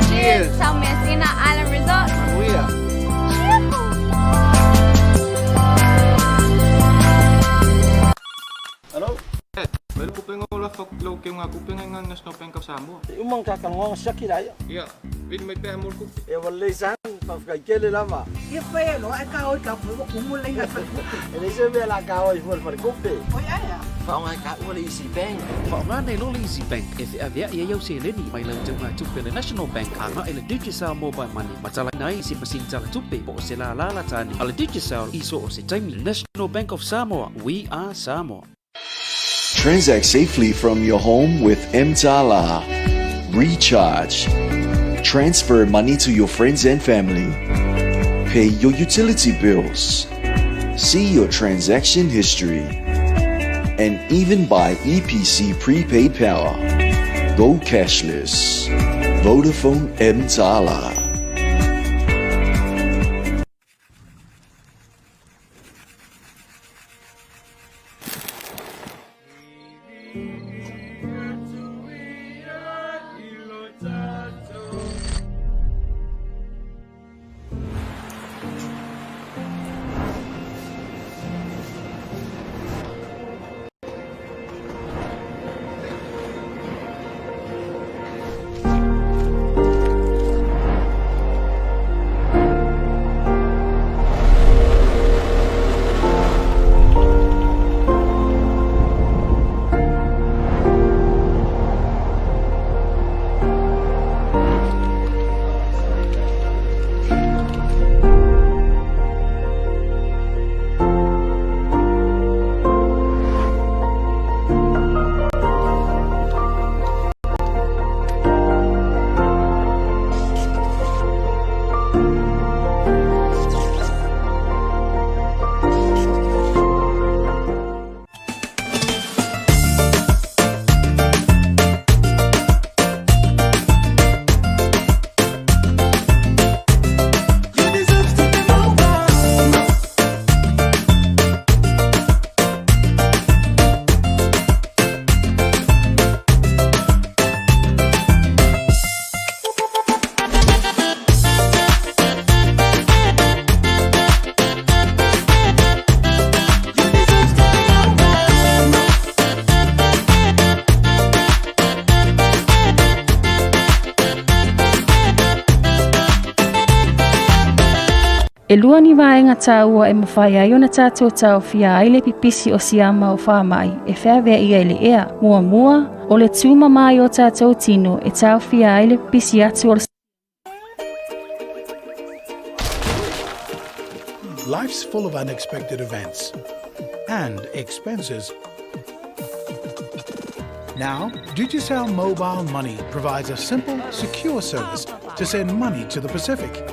Cheers, Taumeasina Island Resort. Cheers. Mai le pupenga o lafa lau ke ngā kupenga i ngā National Bank of Samoa. E uma ka kalonga siaki la ia. Ia, vili mai pea mo le kupe. E ua lelei sani, faafetai tele lava. Ia fai loa e ka oi ka fua kumu le ngai fale. E leai se mea la ka oi fua le falekupe. Oi ai a. Faaaoga e taua le Easy Bank. Faaaoga nei loa le Easy Bank e feaveai ai au seleni mai lau teugatupe le National Bank agai le Digicel Mobile Money ma talaina ai se masini talatupe po o se lālā latani a le Digicel i so o se taimi. National Bank of Samoa, we are Samoa. Transact safely from your home with Mtala. Recharge. Transfer money to your friends and family. Pay your utility bills. See your transaction history. And even buy EPC prepaid power. Go cashless. Vodafone Mtala. You deserve to be mobile. You deserve to be mobile. E lua ni vaega taua e mafai ai ona tatou taofia ai le pipisi o siama o faamai e feaveaʻi ai le ea. Muamua, o le tumama ai o tatou tino e taofia ai le pipisi atu o le Life's full of unexpected events and expenses. Now, Digicel Mobile Money provides a simple, secure service to send money to the Pacific.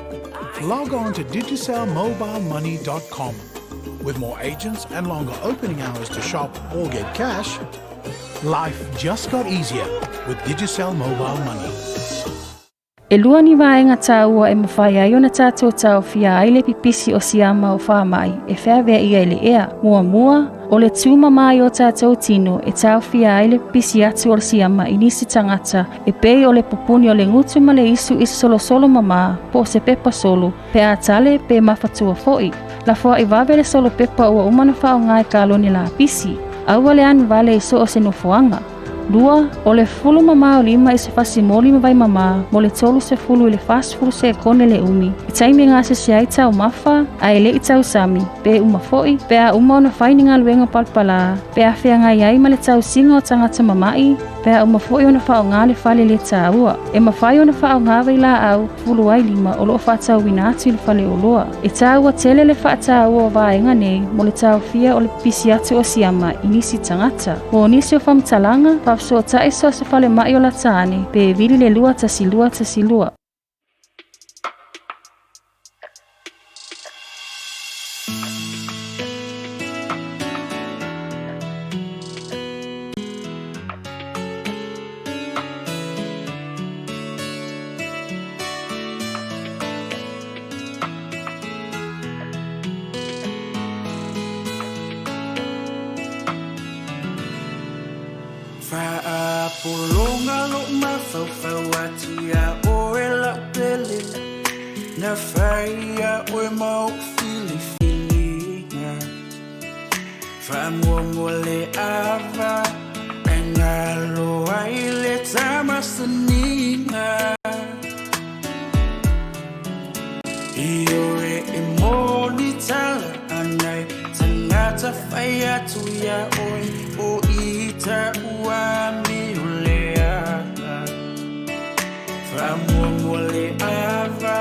Log on to digicelmobilemoney.com. With more agents and longer opening hours to shop or get cash, life just got easier with Digicel Mobile Money. E lua ni vaega taua e mafai ai ona tatou taofia ai le pipisi o siama o faamaʻi e feaveaʻia i le ea. Muamua, o le tumamā i o tatou tino e taofia ai le pipisi atu o le siama i nisi tagata e pei o le pupuni o le gutu ma le isu i se solosolo mamā po o se pepa solo pe a tale pe mafatua foʻi. Lafoaʻi vave le solo pepa ua uma ona faaaogā i kalone lapisi. Aua le anu vale i so o se nofoaga. Lua, o le fulu mamā o lima i se fasimoli ma vai mamā mo le 30 i le 40 sekone le umi. I taimi e gasese ai taumafa, ae leʻi tausami, pe uma foʻi, pe a uma ona fai ni galuega palapalā, pe a feagai ai ma le tausiga o tagata mamaʻi, pe a uma foʻi ona faaaogā le fale lē tāua. E mafai ona faaaogā vailaau fulu ai lima o loo faatauina atu i le faleoloa. E tāua tele le faataua o vaega nei mo le taofia o le pipisi atu o siama i nisi tagata. Mo nisi o faamatalaga, faafesootai so o se falemaʻi o lata ane pe vili le 2 1 2 1 2. Faapologa lou mafaufau atu iā oe lau pele Na faia oe ma oʻu filifiliga Faamuamua le ava Ae galo ai le tamasaniga Ioe e moni tala a nai Tagata fai atu iā oe O i taʻu amio leaga Faamuamua le ava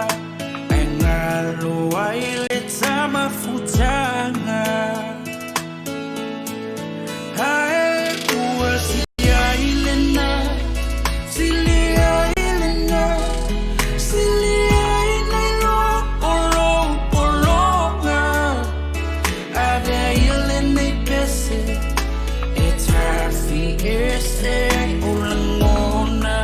Ae galo ai le tamafutaga Ae ua silia i lena Silia i lena Silia i nai lo o lou pologa Avea ia lenei pese E tafiese ai ou lagona.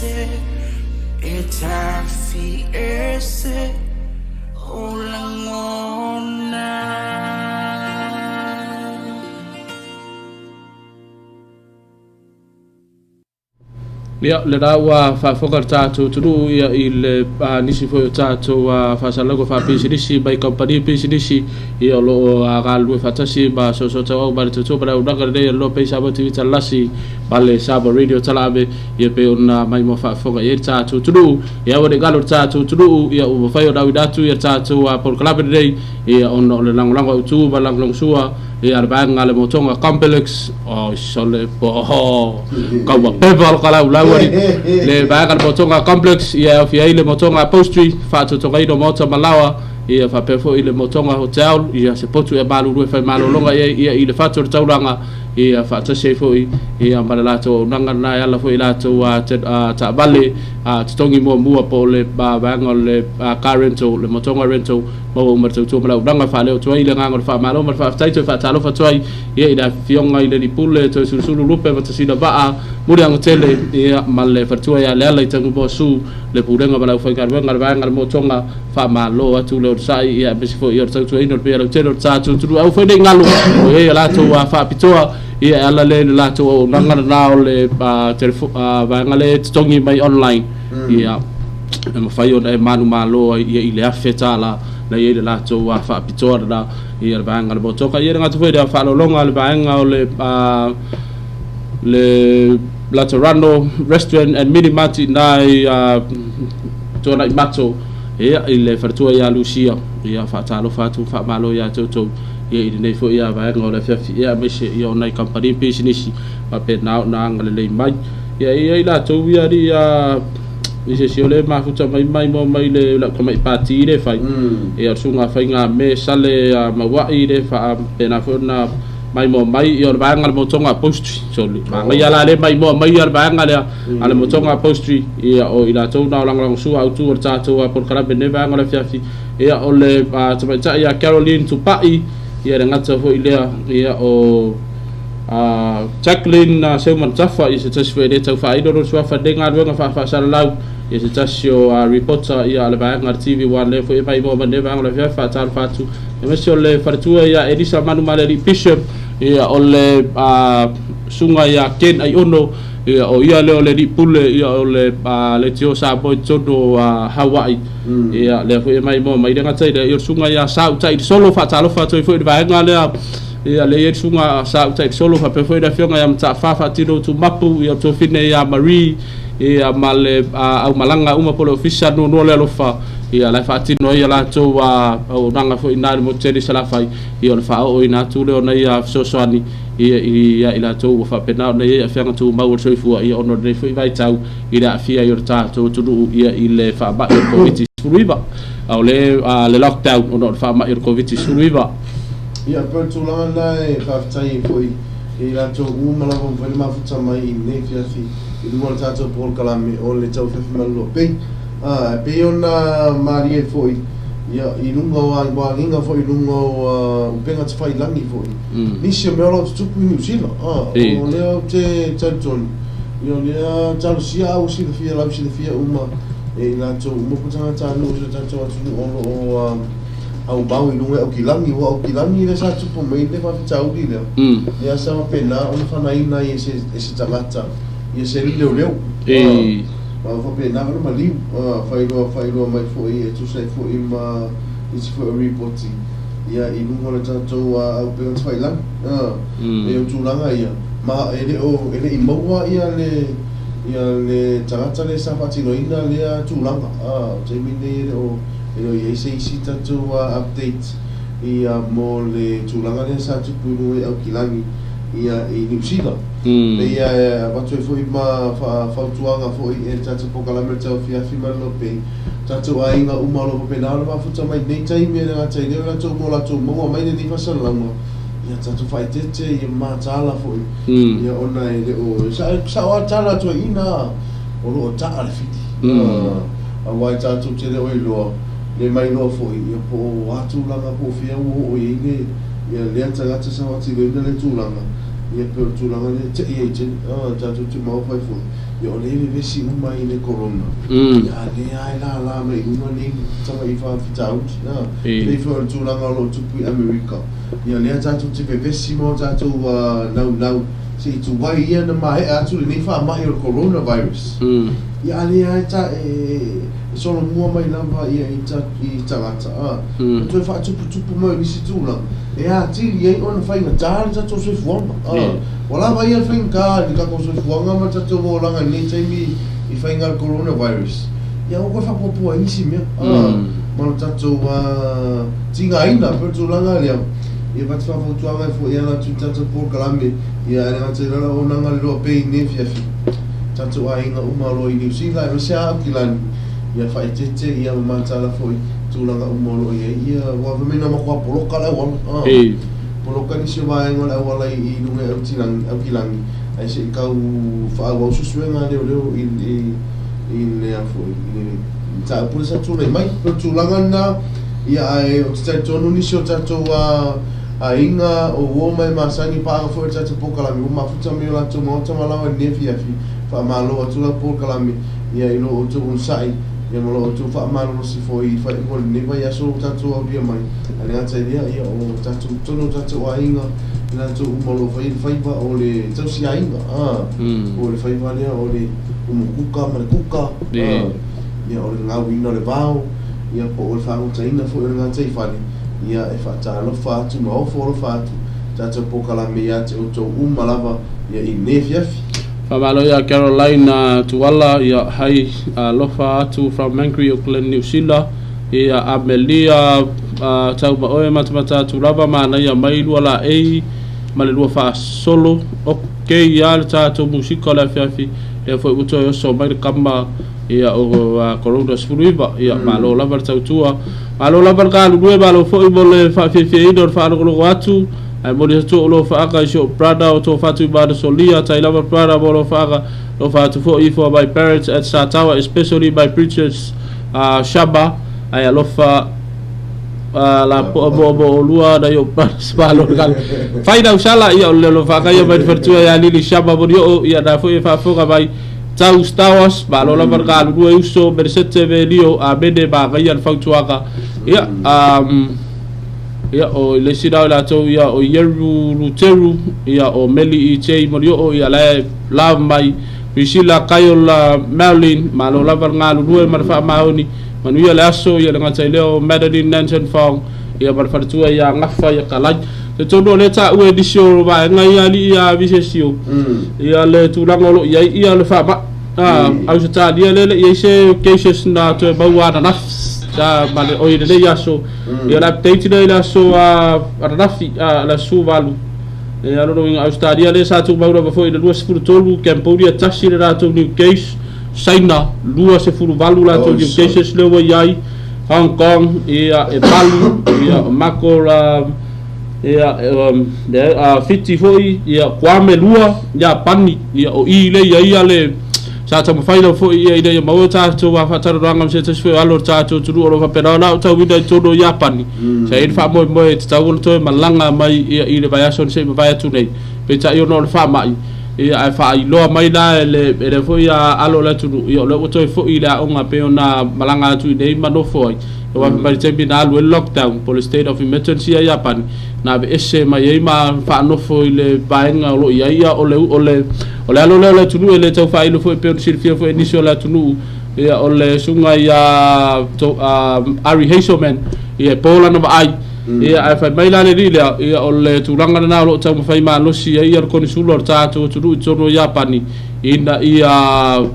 ese E tafi ese O lagona. Ia, lena ua faafofoga le tatou atunuu ia i le nisi foi o tatou faasalalauga faapisinisi mai kamupani pisinisi ia o lo o galulue faatasi ma soosoo ma le tautua ma le auaunaga lenei a le Loa Pei Samoa TV Talalasi ma le Samoa Radio Talaave ia pei ona maimoa faafofoga i ai le tatou atunuu. Ia aua ne i galo le tatou atunuu ia ua mafai ona auina atu ia le tatou polokalame lenei ia ona o le lagolago autu ma le lagolagosua Ia le vaega le motoga complex oh sole po kaua pepa lo kalau lau ali le vaega le motoga complex ia e ai le motoga upholstery faatotogaina o maota ma laoa ia faapea foi le motoga hotel ia se potu e malulu e fai malologa i ai ia i le fatu o le taulaga ia faatasi ai foi ia ma le latou auaunaga lena e ala foi i latou taavale totogi muamua po o le vaega o le car rental le motoga rental Maua uma le tautua ma le auaunaga, faaleo atu ai le agaga o le faamalo ma le faafetai, toe faatalofa atu ai ia i le Afioga i le Alii Pule, Toesulusulu Lupe Matasina Vaa, Muliaga Tele, ia ma le faletua ia Leala i Tagumoa Su, le Pulega ma le aufaigaluega a le Vaega a le Motoga, faamalo atu le onosai, ia aemaise foi o le tautuaina o le paia lautele o le tatou aua foi ne i galo, o i ai a latou faapitoa, ia e ala lea i le latou auaunaga lena o le vaega lea e totogi mai online, ia. e mafai ona e manumalo ai ia i le $1,000 na i ai le latou faapitoa lena ia le vaega o le motoka. Ia e le gata foi i le faaaloaloga a le vaega o le le Laterano Restaurant and Mini Mart i ina i Tuanai Mato ia i le faletua ia Lucia. Ia faatalofa atu faamalo ia te outou ia i lenei foi vaega o le afiafi ia aemaise ia o nai kamupani pisinisi faapena ona agalelei mai. Ia e i ai latou ia alii i se isi o le mafuta mai mai mo mai le lau tamai pati le fai ia o le susuga faiga me sale mauai le faapena foi ona mai mo mai ia o le vaega le motoga upholstery so manaia la le mai mo mai ia le vaega lea a le motoga upholstery ia o i latou na o lagolagosua autu o le tatou polokalame nei vaega o le afiafi ia o le tamaitai ia Caroline Tupai ia le gata foi lea ia o A Jacqueline Seuman Tafa, ia se tasi foi e le tau faailo lona suafa i lenei galuega faafaasalalau, ia se tasi o reporter ia a le vaega a le TV One lea foi e maimoa mai lenei vaega o le afiafi faatalofa atu aemaise o le faletua ia Elisa Manumaleli Bishop, ia o le susuga ia Ken Aiono, ia o ia lea o le alii pule ia o le Leitio Samoa i totonu o Hawaii, ia lea foi e maimoa mai. E le gata i lea, ia o le susuga ia Sa Utailesolo faatalofa atu ai foi i le vaega lea. Ia, lea e i ai le susuga a Sa Utailesolo faapea foi le afioga ia Mataafa Faatino Tumapu, ia o le tuafine ia Marie, ia ma le aumalaga uma po o le ofisa nuanua le alofa, ia la e faatino ai a latou auaunaga foi i ina i le motu tele i Salafai, ia o le faaooina atu lea o nai fesoasoani ia ia i latou ua faapena ona i ai aafiaga tumau o le soifua, ia ona o lenei foi vaitau i le aafia ai o le tatou atunuu ia i le faamai o le Koviti-19, a o le lockdown ona o le faamai o le Koviti-19. Ia, pei o le tulaga lena e faafetai ai foi i latou uma lava ua mafai ona mafuta mai i lenei afiafi i luga o le tatou polokalame o le Tauafiafi Malolo Pei. A, e pei ona malie foi, ia, i luga o agiga foi i luga o upega tafailagi foi, nisi o mea o lo o tutupu i Niu Sila. A, o lea ou te talitonu, ia, o lea talosia a ua silafia, la ua silafia uma e i latou uma po o tagatanuu o si o tatou atunuu o lo o aumau i luga e Aukilani, ua Aukilani lea sa tupu mai le faafitauli lea, lea sa faapena ona fanaina ai e se tagata ia se alii leoleo. Ma ua faapena ona maliu, faailoa faailoa mai foi e tusa ai foi ma nisi foi o ripoti ia i luga o le tatou auupega tafailagi. E o tulaga ia, ma e le o e le i maua ia le ia le tagata lea sa faatinoina lea tulaga. O le taimi lenei e le o E le o i ai se isi tatou update ia mo le tulaga lea sa tupu i luga i Aukilani ia i Niu Sila. Pei e avatu ai foi ma fautuaga foi e le tatou polokalame o le Tauafiafi ma le Lopei, tatou aiga uma o lo o faapena ona mafuta mai i lenei taimi e le gata i lea o latou mo latou maua mai lenei faasalalauga, ia tatou faaeteete ia mataala foi ia ona e le o sao lava tala a toeaiina o lo o taa le fili. Aua e tatou te le o iloa, le mailoa foi, ia po o a tulaga po o fea ua oo i ai le, ia lea tagata sa faatinoina lea tulaga. Ia pei o le tulaga lea e tei ai tele tatou te maofa ai foi, ia o lea e vevesi uma ai i le corona, ia a lea lava e lala mai i luga nei tamai faafitauli. Pei foi o le tulaga o lo o tupu i Amerika, ia lea tatou te vevesi ma o tatou naunau se i tuai ia ona maea atu lenei faamai o le coronavirus. Ia a lea lava e ta e solomua mai lava ia i i tagata, a e toe faatuputupu mai o nisi tulaga e atili ai ona faigata le tatou soifuaga, a ua lava ia le faigata i le tatou soifuaga ma le tatou olaga i lenei taimi i faiga o le coronavirus, ia aua koe faapuapua ai nisi mea, a ma lo tatou tigaina. Pei o le tulaga lea, ia avatu faafautuaga ai foi e ala atu i le tatou polokalame, ia ae le gata i lea o le auaunaga le loa pei i lenei afiafi, tatou aiga uma o lo o i Niu Sila aemaise lava Aukilani, ia faaeteete ia ma mataala foi tulaga uma o lo o i ai ia aua fai mai na matua poloka le auala a poloka nisi o vaega o le auala i luga i Autilangi Aukilani ae se i tau faaauau suesuega a leoleo i i i le a foi i le mataupu lea sa tulai mai. O le tulaga lena ia ae ou te talitonu nisi o tatou aiga o uo ma e masani paaga foi i le tatou polokalame ua mafuta mai o latou maota ma laoa i lenei afiafi. Faamalo atu lau polokalame ia i lo outou onosai ia ma lo outou faamalolosi foi i faaiuga o lenei vaiaso ua tatou aulia mai. Ae le gata i lea, ia o tatou totonu o tatou aiga, i latou uma o lo o faia le faiva o le tausiaiga, a, po o le faiva lea o le umukuka ma le kuka, a, ia o le gauina o le vao, ia po o le fagotaina foi o le gataifale, ia e faatalofa atu ma ofo alofa atu tatou polokalame ia te outou uma lava ia i lenei afiafi. Faamalo ia Caroline Tuala ia hai alofa atu from Mangere Auckland New Zealand ia Amelia Taumaoe matamata atu lava manaia mai lua laei ma le lua faasolo ok a le tatou musika o le afiafi lea foi ua toe oso mai le kama ia o Corona 19 ia malo lava le tautua malo lava le galulue malo foi mo le faafiafiaina o le faalogologo atu. Ae moni atu o lo faaga i si ou brother o Tofatu Imana Solia, tai lava brother mo lo faaga, lofa atu foi for my parents at Satawa, especially my princess Shaba, ae alofa la poa mo mo olua nai ou brothers malo le kala. Fai nau sala ia o le lo faaga ia mai le faletua ia Lili Shaba moni oo ia na foi e faafofoga mai tau Star Wars, malo lava le galulue uso Meresete Velio, amene magaia le fautuaga. Ia Ia, o le isi la o i latou, ia, o Ieru Luteru, ia, o Meli EJ Molioo, ia, la e love mai, Priscilla Kaiola Marilyn, malo lava le galulue ma le faamaoni, manuia le aso, ia le gata i lea o Madeline Nanton Fong, ia, ma le faletua ia Gafa, ia Kalai. Talitonu o lea e taua e nisi o vaega ia alii ia Visesio, ia le tulaga o lo o i ai ia le faamai. Ausetalia lea e le i ai se cases na toe maua ananafi, sa ma le, oi lenei aso. Ia le update lea i le aso ananafi, le aso 18. Ia lona uiga Ausetalia lea sa tumau lava foi i le 23, Cambodia tasi le latou new case, Saina 28 latou new cases lea ua i ai, Hong Kong ia e 8, ia o mako la ia le Fiti foi ia Kwame 2, Iapani ia o i lea i ai ia le sa taumafai lava foi ia ina ia maua tatou faatalanoaga ma se tasi foi o alo o le tatou atunuu o lo o faapena ona aotauina i totonu o Iapani. Sa i ai le faamoemoe e tatau ona toe malaga mai ia i le vaiaso na se i mavae atu nei, peitai ona o le faamai, ia ae faailoa mai la e le e lea foi alo o le atunuu, ia o lea ua toe foi i le aoga pei ona malaga atu i inei ma nofo ai. Aua fai mai le taimi na alu ai le lockdown po o le state of emergency a Iapani, na aveese mai ai ma faanofo i le vaega o lo o i ai, ia o le o le o le alo lea o le atunuu e le tau faailo foi pei ona silafia foi e nisi o le atunuu, ia o le susuga ia Ari Hazelman, ia e po lana vaai. Ia ae fai mai la le alii lea, ia o le tulaga lena o lo o taumafai malosi ai ia le konisula o le tatou atunuu i totonu o Iapani ina ia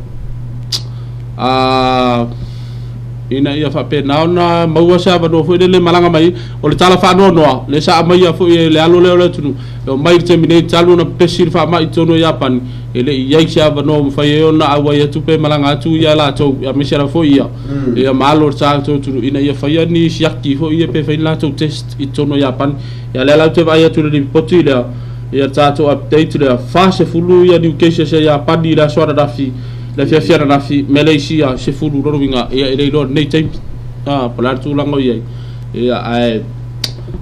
ina ia faapena ona maua se avanoa foi lele e malaga mai ai. O le tala faanoanoa lea sa aumaia foi e le alo lea o le atunuu, e oo mai i le taimi nei talu ona pepesi le faamai i totonu o Iapani, e le i i ai se avanoa ua mafai ai ona auai atu pe malaga atu ia latou, aemaise lava foi ia, ia ma alo o le tatou atunuu ina ia faia ni siaki foi ia pe fai ni latou test i totonu o Iapani. Ia o lea la ou te vaai atu i le lipoti lea, ia le tatou update lea, 40 ia new cases a Iapani i le aso ananafi, le afiafi ananafi, Malaysia, 10 lona uiga, ia e le iloa i lenei taimi, po o le a le tulaga o i ai. Ia, ae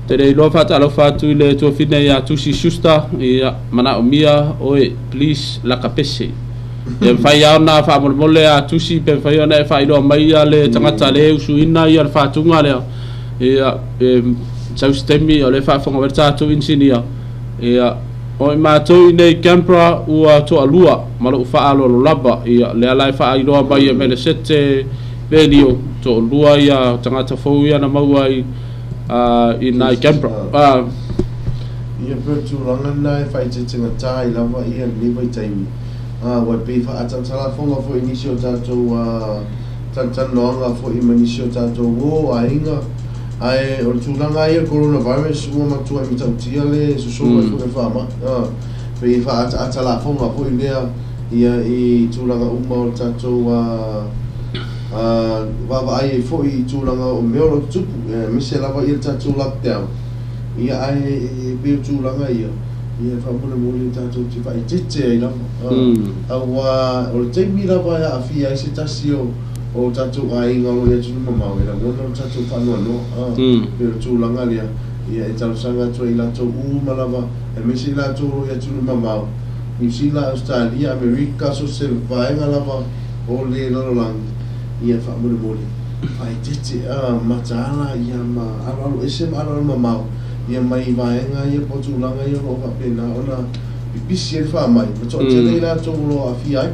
Te le iloa faatalofa atu i le tuafine ia Tusi Schuster, ia, manaomia oe, please, laka pese. Ia mafai lava ona faamolemole a Tusi pe mafai ona e faailoa mai ia le tagata le e usuina ia le faatuga lea. Ia, e sau se taimi o lea e faafofoga mai le tatou inisinia. Ia, o i matou i inei i Canberra ua toalua ma lou faaaloalo lava. Ia, lea la e faailoa mai e Melesete Velio, toalua ia tagata fou ia na maua i i nai Canberra. Ia pei o le tulaga lena e faaeteetegatā ai lava ia lenei vaitaimi. Ua e pei e faaataatalafoga foi i nisi o tatou talatalanoaga foi ma nisi o tatou uo, aiga. Ae o le tulaga lava ia o le coronavirus ua matuai matautia le sosolo ai foi o le faamai. Pei e faaataatalafoga foi lea ia i tulaga uma o le tatou vaavaai ai foi i tulaga o mea o lo o tutupu, aemaise lava ia le tatou lockdown. Ia ae e pei o tulaga ia, ia faamolemole tatou te faaeteete ai lava. Aua o le taimi lava e aafia ai se tasi o o tatou aiga o lo o i atunuu mamao, e lagona lo tatou faanoanoa. Pei o le tulaga lea, ia e talosaga atu ai i latou uma lava, aemaise i latou o lo o i atunuu mamao, Niu Sila, Ausetalia, Amerika, so o se vaega lava o le lalolagi, ia faamolemole, faaeteete, mataala, ia ma aloalo ese ma aloalo mamao, ia mai vaega ia po o tulaga ia o lo o faapena ona pipisi ai le faamai, ma toatele i latou o lo o aafia ai.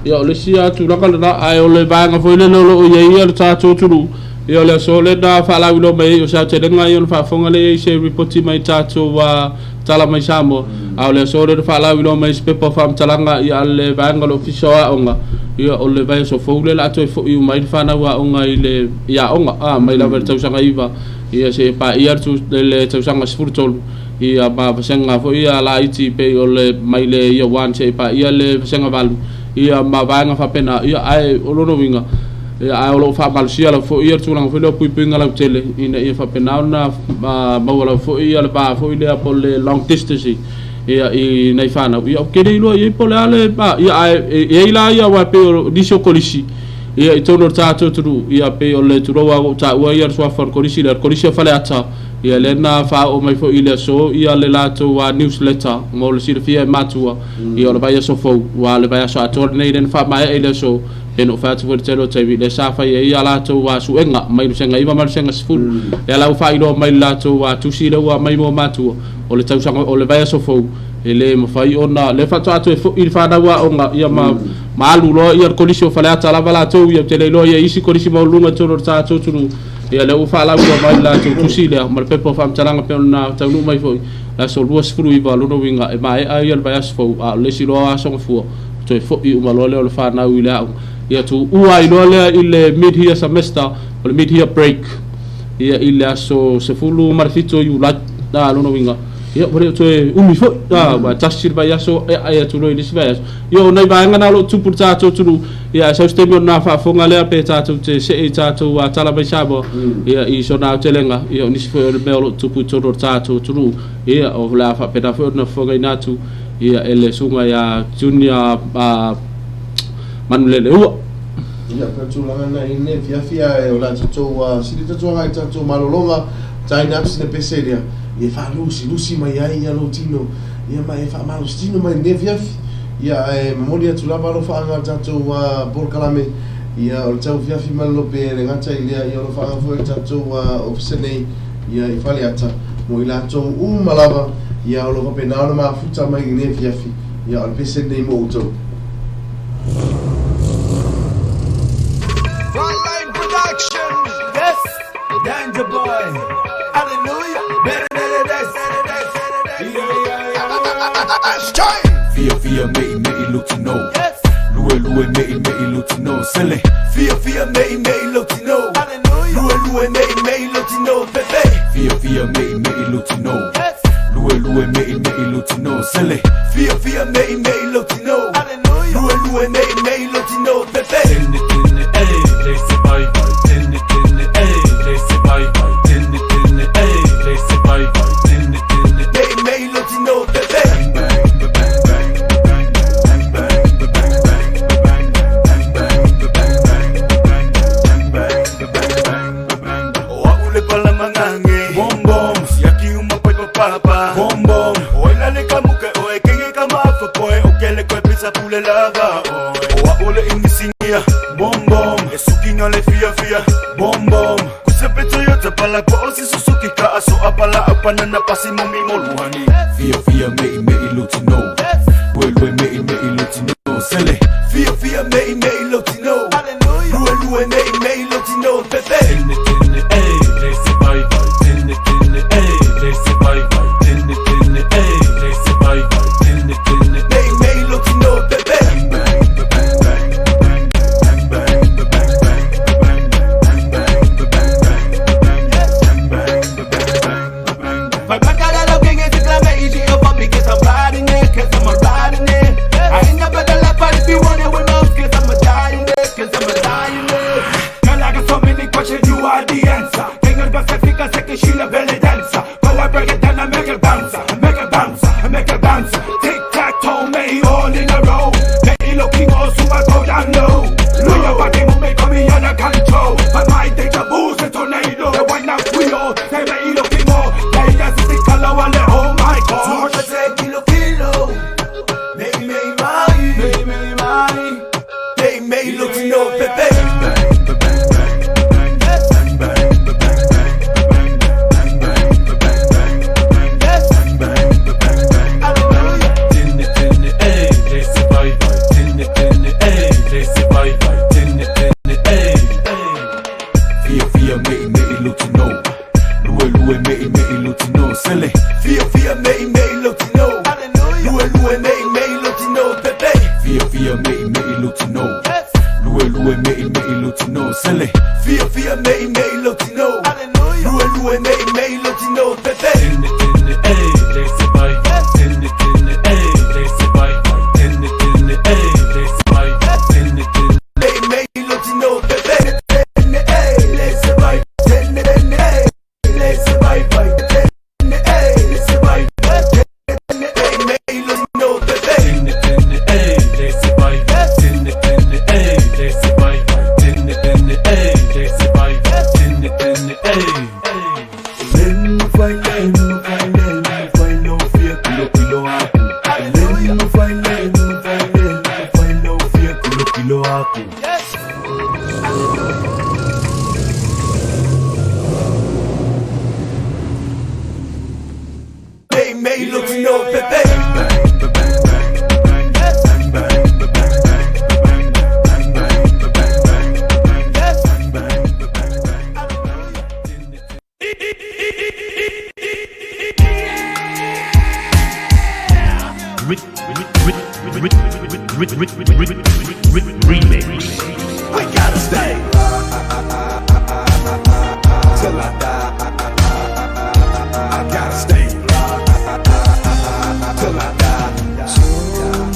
Ia, o le isi lava tulaga lena, ae o le vaega foi lele o lo o i ai ia le tatou atunuu, ia o le aso lena faalauiloa mai ai o se aotelega ia ona faafofoga lea i ai i se lipoti mai tatou tala mai Samoa, a o le aso lea na faalauiloa mai ai se pepa o faamatalaga ia a le vaega o le Ofisa o Aoga, ia o le vaiaso fou lea o le a toe foi uma ai le fanau aoga i le i aoga, a, mai lava i le tausaga 9 ia seia paia le tausaga 13, ia ma vasega foi ia laiti pei o le mai le Year 1 seia paia le vasega 8, ia ma vaega faapena, ia ae o lona uiga, ia ae o lo o faamalosia lava foi ia le tulaga foi lea o puipuiga lautele ina ia faapena ona maua lava foi ia le va foi lea po o le long distance ia i nai fanau. Ia ou te le iloa i ai po o le a le ia ae e i ai la ia aua e pei o nisi o kolisi ia i totonu o le tatou atunuu ia pei o le tulou lava ua ou taua ia le suafa o le kolisi lea, le kolisi o Faleata. Ia lea na faaoo mai foi i le aso ia le latou newsletter mo le silafia e matua ia o le vaiaso fou aua o le vaiaso atoa lenei lea na faamaea i le aso pei ona ou fai atu foi i le tele o taimi lea sa fai ai a latou suega mai le vasega 9 ma le vasega 10 lea la ua faailoa mai i le latou tusi lea ua aumai mo matua o le tausaga o le vaiaso fou e le mafai ona lea faatoa toe foi le fanau aoga ia ma ma alu loa ia le kolisi o Faleata lava latou ia ou te le iloa ia isi kolisi maualuluga i totonu o le tatou atunuu. Ia lea ua faalauiloa mai le latou tusi lea ma le pepa o faamatalaga pei ona taunuu mai foi le aso 29 lona uiga e maea ia le vaiaso fou a o le isi loa aso gafua toe foi uma loa lea o le fanau i le aoga. Ia tuua ai loa lea i le mid year semester o le mid year break ia i le aso 17 o Iulai. A lona uiga ia ua le o toe umi foi a ua tasi le vaiaso e ae atu loa i le isi vaiaso. Ia o nai vaega na o lo o tupu i le tatou atunuu. Ia ae sau se taimi ona faafofoga lea pe tatou te see i tatou tala mai Samoa ia i sona aotelega ia o nisi foi o le mea o lo o tupu i totonu o le tatou atunuu ia o le a faapena foi ona fofogaina atu ia e le susuga ia Junior Manuleleua. Ia, pei o le tulaga lena i lenei afiafi, ae o le a tatou sili tatou agai i le tatou malologa, taina atu sina pese lea, ia e faalusilusi mai ai ia lou tino, ia ma e faamalositino mai i lenei afiafi. Ia, ae momoli atu lava alofaaga i le tatou polokalame, ia, o le tauafiafi ma le lope, e le gata i lea, ia, o alofaaga foi i le tatou ofisa nei, ia, i Faleata, mo i latou uma lava, ia, o lo o faapena ona mafuta mai i lenei afiafi, ia, o le pese lenei mo outou. Frontline Production. Yes, Danger Boy. Hallelujah. Better than this. Yeah, yeah, yeah. Fia fia mei mei lutino. Lue lue mei mei lutino. Sele. Fia fia mei mei lutino. Lue lue mei mei lutino. Pepe. Fia fia mei mei lutino. Lue lue mei mei lutino. Sele. Fia fia mei mei lutino. Lue lue mei mei lutino. Pepe. Tene tene eh le se bai bai. Tene tene eh le se bai bai. Tene tene eh le se bai bai. Tene tene mei mei lutino. Pepe. O au le pala mangange. le lava O a ole imisingia Bom bom E sukinga le fia fia Bom bom Kusepe Toyota pala ko o si Suzuki ka aso apala apana na pasi mo mi mo luhani Fia fia mei mei lutino Lue lue mei mei lutino Sele Fia fia mei mei lutino Lue lue mei mei lutino Pepe Tene tene ey lese vai vai Tene tene ey lese vai vai Tene tene ey lese vai vai Tene tene mei mei lutino Pepe Vai pra caralho alguém esse clame easy up on me cause I'm riding it, cause I'm a riding it. I ain't never the left, but if you want it with love, cause I'm a dying it, cause I'm a dying it. Girl, I got so many questions, you are the answer. King of Pacifica, second Sheila belly dancer. Go I break it down, I make it bounce, make it bounce, make it bounce. Tic tac toe, me all in a row. Me looking all super go down low. Look at what they make me under control. But my deja vu's a tornado. The one that we all say me looking all. They just the color, oh my God. Kilo kilo Mei mei mai Mei mei mai Mei mei lutino Pepe Tene tene ey lese vai vai Tene tene ey lese vai vai Tene tene ey Fia fia mei mei lutino Lue lue mei mei lutino Sele Fia fia mei mei lutino Lue lue mei mei lutino Pepe Fia fia mei mei lutino Lue lue mei mei lutino Sele Fia fia mei mei lutino Lue lue mei mei lutino Pepe Tene tene ey lese vai vai Tene tene ey lese vai vai Tene tene ey lese vai vai Tene tene mei mei lutino Pepe Tene ey lese vai Tene tene ey lese vai vai Tene ey lese vai vai Tene mei mei lutino Pepe Tene tene ey lese vai vai Tene tene ey lese vai vai Tene tene ey lese vai vai Tene tene ey Lem fai lem fai lem fai lo fia kilo kilo aku Lem fai lem fai lem fai lo fia kilo kilo aku Mei mei lutino Pepe Remix. We gotta stay till I die. I gotta stay till I die. Thank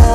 you.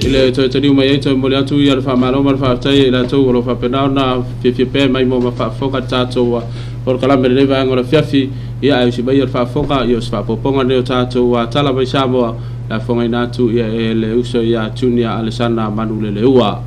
I le toe taliu mai ai, toe momoli atu ia le faamalo ma le faafetai ia i latou o lo o faapena ona fiafia pea mai mo ma faafofoga le tatou polokalame i lenei vaega o le afiafi. Ia ae usi mai ia le faafofoga, ia o se faaopoopoga lenei o tatou tala mai Samoa, le afofogaina atu ia e le uso ia Junior Alesana Manuleleua.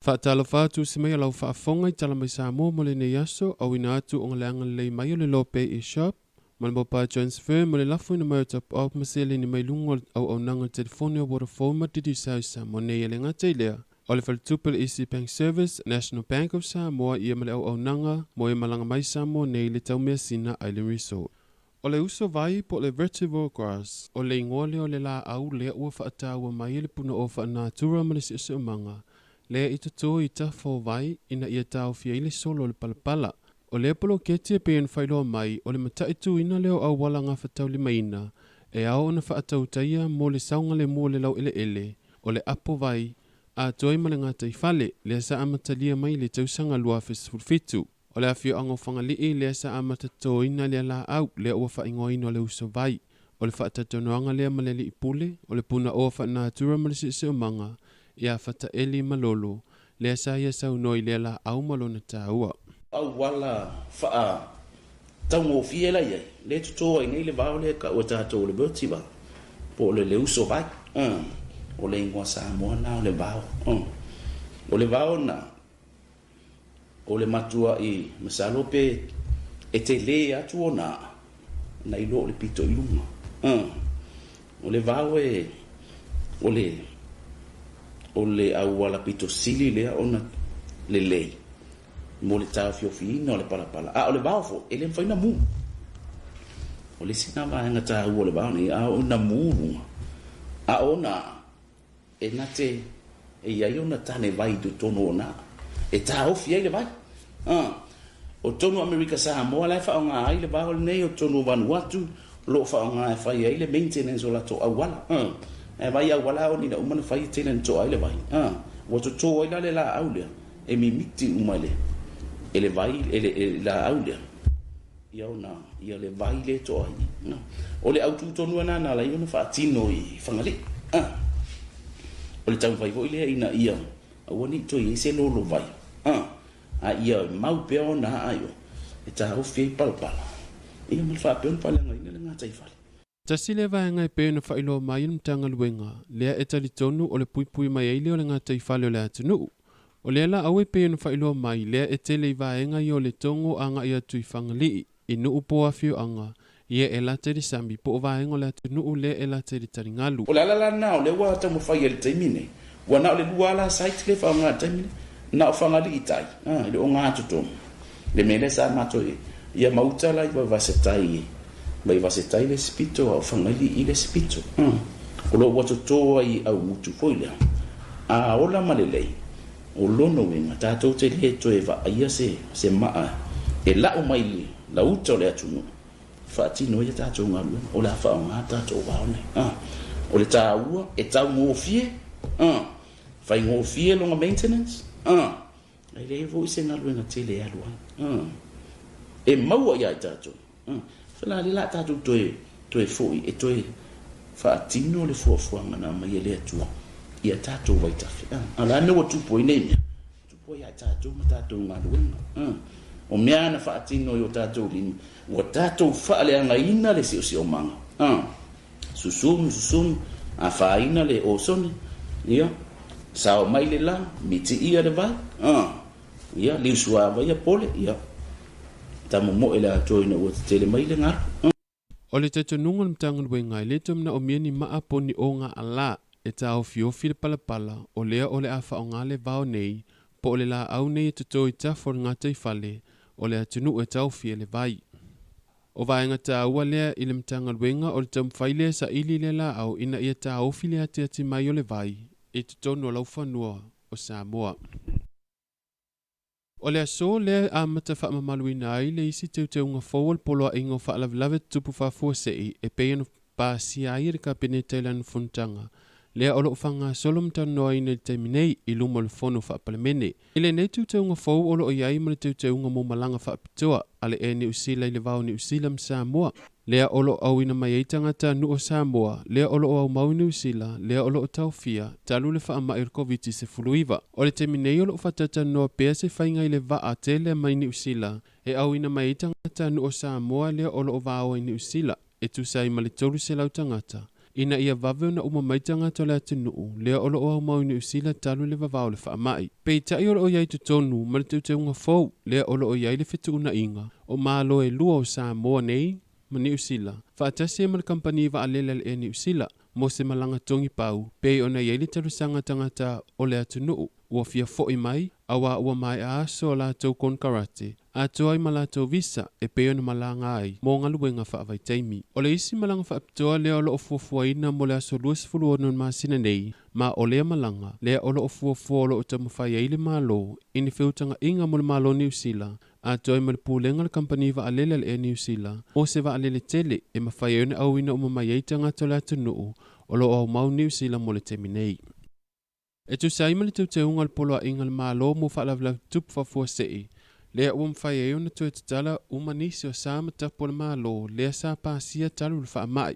Faatalofa atu se mai o lau faafofoga i tala mai Samoa mo lenei aso, auina atu ona le agalelei mai o le Lopay eShop ma le Mobile Transfer mo le lafoina mai o top up ma seleni mai luga o le auaunaga telefoni o Vodafone ma Digicel i Samoa nei. E le gata i lea, o le faletupe le Easy Bank Service, National Bank of Samoa ia ma le auaunaga mo e malaga mai Samoa nei i le Taumeasina Island Resort. O le uso vai po o le vetiver grass, o le igoa lea o le lāʻau lea ua faataua mai e le punaoa faanatura ma le siosiomaga lea i totō i tafa o vai ina ia taofia ai le solo o le palapala. O lea poloketi e pei ona faailoa mai, o le mataituina lea o auala gafataulimaina e ao ona faatautaia mo le saogalemu o le laueleele, o le apo vai, atoa ai ma le gataifale, lea sa amatalia mai i le tausaga 2017. O le afioaga o Fagalii lea sa amata totoina lea laau lea ua faaigoaina o le uso vai. O le faatatonoaga lea ma le alii pule, o le punaoa faanatura ma le seoseomaga ia Fataeli Malolo, lea sa ia saunoa i lea laau ma lona taua. Auala faa taugofie la iai, lea e toto ai nei le vao lea e kau e tatou o le vertiver, po o le le uso vai. O le igoa Samoa na o le vao. O le vao na, o le matuaʻi masalo pe e telē atu ona aʻa nai lo o le pito i luga. O le vao e, o le, o le auala pito sili lea ona lelei mo le taofiofiina o le palapala. A o le vao foi, e le mafai ona mū. O le isi lena vaega taua o le vao nei, a oo ina mū luga, a o ona aʻa, E na te e i ai ona tane vai i totonu o na e taofi ai le vai. A, o tonu o Amerika Samoa la e faaaoga ai le vao lenei, o tonu o Vanuatu o lo o faaaoga e fai ai le maintenance o latou auala. A, e vai auala a oni ina uma ona fai e tele na toa ai le vai. A, ua toto ai la le laau lea e mimiti uma e le, e le vai, e le, e le laau lea. Ia ona, ia le vai lea e toa ai. Na. O le autu tonu lena na ala ai ona faatino i Fagalii. A. O le taumafai foi lea ina ia aua ne i toe i ai se lolo vai. A. A ia mau pea ona aa i o e taofi ai palapala, ia ma le faapea ona faaleagaina le gataifale. Tasi lea vaega e pei ona faailoa mai e le Matagaluega, lea e talitonu o le puipui mai ai lea o le gataifale o le atunuu. O lea laau e pei ona faailoa mai, lea e tele i vaega ia o Letogo agai atu i Fagalii, i nuu po o afioaga ia e lata i le sami po o vaega o le atunuu lea e lata i le taligalu. O le ala la lena o lea ua taumafai ai i le taimi lenei, ua na o le lua lava la site lea e faaaoga i le taimi lenei, na o Fagalii tai, i le ogatotonu, le mea lea sa matou i ai, ia ma uta la i Vaivase-tai, Vaivase-tai le isi pito, a o Fagalii le isi pito. O lo o ua toto ai i Aumutu foi lea, a ola ma lelei, O lona uiga, tatou te le toe vaaia se maa e lau mai i lauta o le atunuu e faatino ai a tatou galuega. O le a faaaoga tatou vao nei. A, o le taua, e taugofie, a, faigofie lona maintenance, a, e leai foi se galuega tele e alu ai. A, e maua ia i tatou. A, fela lea la tatou toe toe foi e toe faatino le fuafuaga na aumai e le Atua ia tatou vaitafe. A, a o le a le mea ua tupu ai nei mea? Tupu ai ia i tatou ma tatou galuega. A, o mea na faatino i o tatou lima, ua tatou faaleagaina le siosiomaga. A, susunu, susunu, afaina le osone, ia, sao mai le la, mitiia le vai. A, Ia, liusuava ia pole, ia, tamomoe le atoa ina ua tetele mai le galu. O le talitonuga o le Matagaluega e le toe manaomia ni maa po o ni oga ala e taofiofi le palapala o lea o le a faaaoga le vao nei po o le laau nei e toto i tafa o le gataifale o le atunuu e taofia le vai. O vaega taua lea i le Matagaluega o le taumafai lea e saili lea laau ina ia taofi le atiati mai o le vai i totonu o laufanua o Samoa. O le aso lea e amata faamamaluina ai le isi teuteuga fou o le Poloaiga o Faalavelave Tutupu Faafuasei e pei ona pasia ai e le Kapeneta i lana fonotaga lea o lo o faagasolo ma talanoaina i le taimi nei i luma o le Fono Faa-Palemene. I lenei teuteuga fou o lo o i ai ma le teuteuga mo malaga faapitoa a le Air Niu Sila i le va o Niu Sila ma Samoa, lea o lo o auina mai ai tagata nuu o Samoa, lea o lo o aumau i Niu Sila, lea o lo o taofia, talu le faamai o le Koviti-19. O le taimi nei o lo o faatautanoa pea se faiga i le vaa tele mai Niu Sila e auina mai ai tagata nuu o Samoa lea o lo o vaoa i Niu Sila, e tusa ai ma le 300 tagata, ina ia vave ona uma mai tagata o le atunuu lea o lo o aumau i Niu Sila talu le vavao o le faamai. Peitai o lo o i ai totonu ma le teuteuga fou lea o lo o i ai le fetuunaiga o Malo e lua o Samoa nei ma Niu Sila, faatasi ai ma le kamupani vaalele a le Air Niu Sila mo se malaga togi pau pei ona i ai le talosaga tagata o le atunuu ua fia foʻi mai auā ua maea aso a latou konekarate atoa ai ma latou visa e pei ona malaga ai mo galuega faavaitaimi. O le isi malaga faapitoa lea o lo o fuafuaina mo le aso 26 o le masina nei, ma o lea malaga lea o lo o fuafua o lo o taumafai ai le Malo i ni feutagaiga mo le Malo Niu Sila atoa ai ma le pulega o le kamupani vaalele a le Air Niu Sila mo se vaalele tele e mafai ai ona auina uma mai ai tagata o le atunuu o lo o aumau Niu Sila mo le taimi nei. E tusa ai ma le teuteuga o le Poloaiga a le Malo mo Faalavelave Tutupu Faafuasei, lea ua mafai ai ona toe tatala uma nisi o sa ma tapu a le Malo lea sa pasia talu le faamai.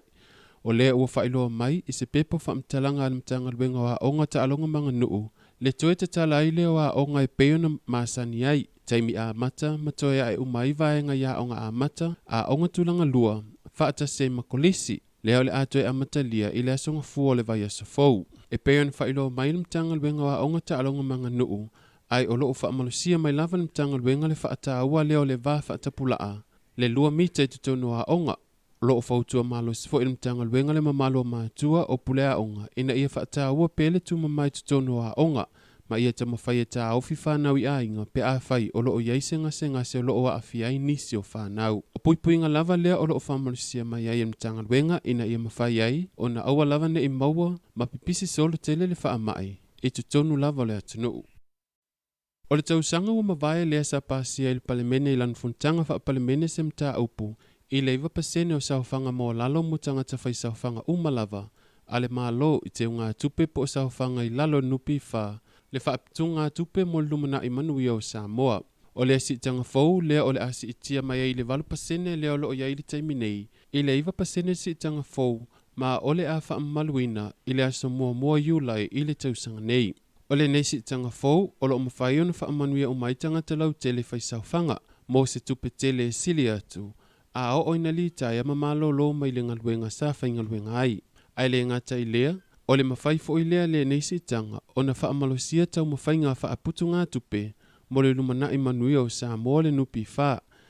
O lea ua faailoa mai i se pepa o faamatalaga a le Matagaluega o Aoga Taaloga ma Aganuu le toe tatala ai lea o aoga e pei ona masani ai, taimi amata ma toe ae uma ai vaega i aoga amata, aoga tulaga lua, faatasi ai ma kolisi. Lea o le a toe amatalia i le aso Gafua o le vaiaso fou. E pei ona faailoa mai le Matagaluega o Aoga Taaloga ma Aganuu, ai o lo o faamalosia mai lava le Matagaluega le faataua lea o le va faatapulaa, le lua mita i totonu o aoga. O lo o fautua malosi foi le Matagaluega le mamalu o matua o puleaoga ina ia faataua pea le tumama i totonu o aoga ma ia taumafai e taofi fanau i aiga pe afai o lo o i ai se gasegase o lo o aafia ai nisi o fanau. O puipuiga lava lea o lo o faamalosia mai ai e le Matagaluega ina ia mafai ai ona aua lava ne i maua ma pipisi solo tele le faamai i totonu lava o le atunuu. O le tausaga ua mavae lea sa pasia i le Palemene i lana fonotaga faa-Palemene se mataupu i le 9% o saofaga maualalo mo tagata faisaofaga uma lava a le Malo i teugatupe po o saofaga i lalo o le NPF, le faaputugatupe mo le lumanai manuia o Samoa. O lea siitaga fou lea o le a siitia mai ai i le 8% lea o lo o i ai i le taimi nei, i le 9% le siitaga fou ma o le a faamamaluina i le aso muamua o Iulai i le tausaga nei. O lenei siitaga fou, o loo mafai ona faamanuia uma ai tagata lautele faisaofaga mo se tupe tele e sili atu, a oo ina litaea ma malōlō mai le galuega sa faigaluega ai. Ae le gata i lea, o le mafai foi lea e lenei siitaga ona faamalosia taumafaiga a faaputugatupe mo le lumanai manuia o Samoa le NPF,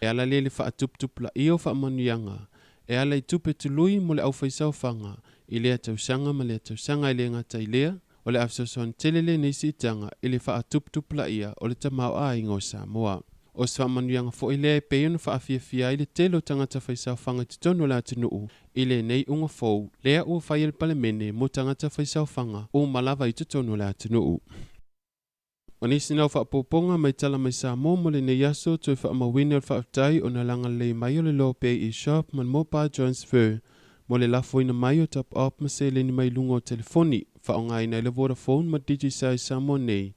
e ala lea i le faatuputupulaia o faamanuiaga e ala i tupe tului mo le aufaisaofaga i lea tausaga ma lea tausaga. E le gata i lea, o le a fesoasoani tele lenei siitaga i le faatuputupulaia o le tamaoaiga o Samoa. O se faamanuiaga foi lea e pei ona faafiafia ai le tele o tagata faisaofaga i totonu o le atunuu i lenei iuga fou lea ua fai e le Palemene mo tagata faisaofaga uma lava i totonu o le atunuu. O nisi na o faaopoopoga mai Tala Mai Samoa mo lenei aso, toe faamauina o le faafetai ona lagalelei mai o le Lope e-shop ma le Mobile Transfer mo le lafoina mai o top up ma seleni mai luga o telefoni faaaogaina ai le Vodafone ma Digicel i Samoa nei.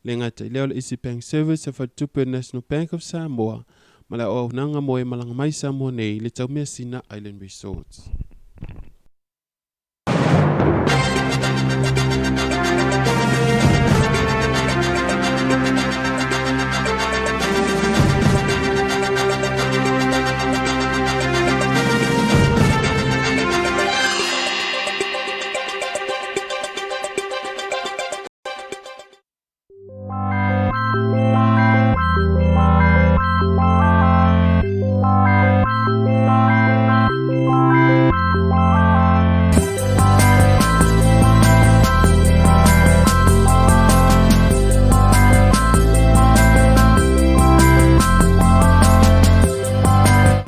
Le gata i lea o le Easy Bank Service a Faletupe o le National Bank of Samoa ma le auaunaga mo e malaga mai i Samoa nei i le Taumeasina Island Resorts.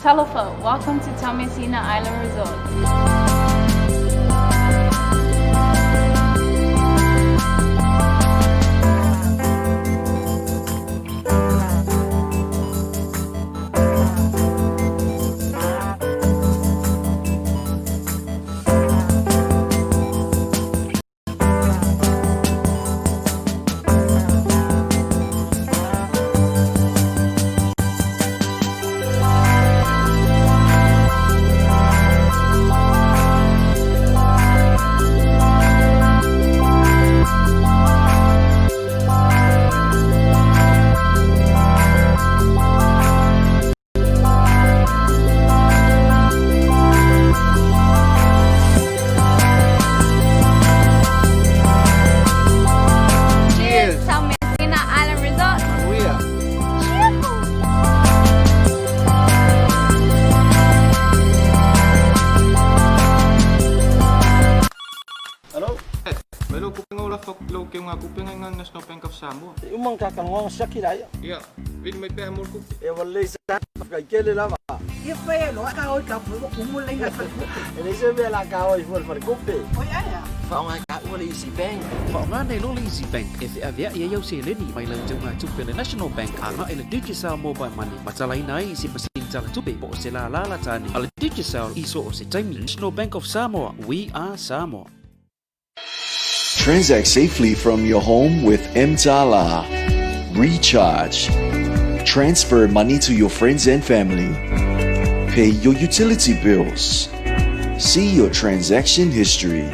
Talofa, welcome to Taumeasina Island Resort. Cheers! Taumeasina Island Resort. Manuia. Cheerful! Hello. Mai lou kupenga o lafo i lou keugakupega i National Bank of Samoa. E uma ka kalonga siaki la ia. Ia, vili mai pea mo le kupe. E ua lelei sa faafetai lava. Ia fai loa ka oi ka pu kumu le ngai falekupe. E leai se mea la ka oi fua i le falekupe. Oi ae a. Faaaoga e taua le Easy Bank. Faaaoga nei loa le Easy Bank e feaveai ai au seleni mai lau teugatupe a le National Bank agai i le Digicel Mobile Money ma talaina ai i se masini tala tupe po o se lālā latane a le Digicel i so o se taimi. National Bank of Samoa, we are Samoa. Transact safely from your home with mTala. Recharge. Transfer money to your friends and family. Pay your utility bills. See your transaction history.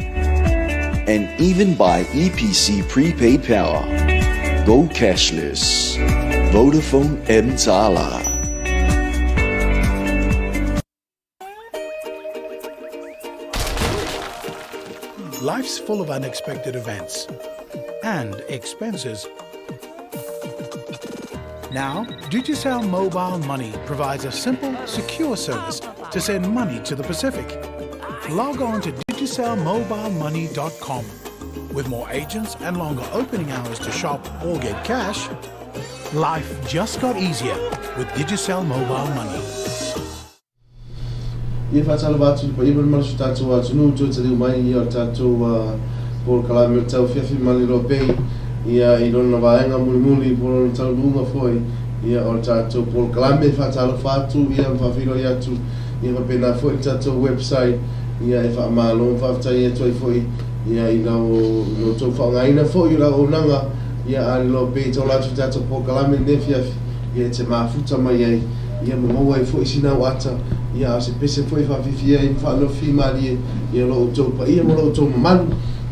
And even buy EPC prepaid power. Go cashless. Vodafone mTala. Life's full of unexpected events and expenses. Now, Digicel Mobile Money provides a simple, secure service to send money to the Pacific. Log on to DigicelMobileMoney.com. With more agents and longer opening hours to shop or get cash, life just got easier with Digicel Mobile Money. Ia faatalofa atu i le paia ma le mamalu o si o tatou atunuu, toe taliu mai ia o le tatou polokalame o le tauafiafi ma le Lopei ia i lona vaega mulimuli po o lona taunuuga foi ia o le tatou polokalame. Faatalofa atu ia ma faafeiloai atu ia faapena foi le tatou website ia e faamalo ma faafetai atu ai foi ia i lau lo outou faaaogaina foi o le auaunaga ia a le Lopei e taula atu i le tatou polokalame i lenei afiafi ia e te mafuta mai ai ia ma maua ai foi sina au ata ia a o se pese foi e faafiafia ai ma faanofi malie ia lo outou paia ma lo outou mamalu.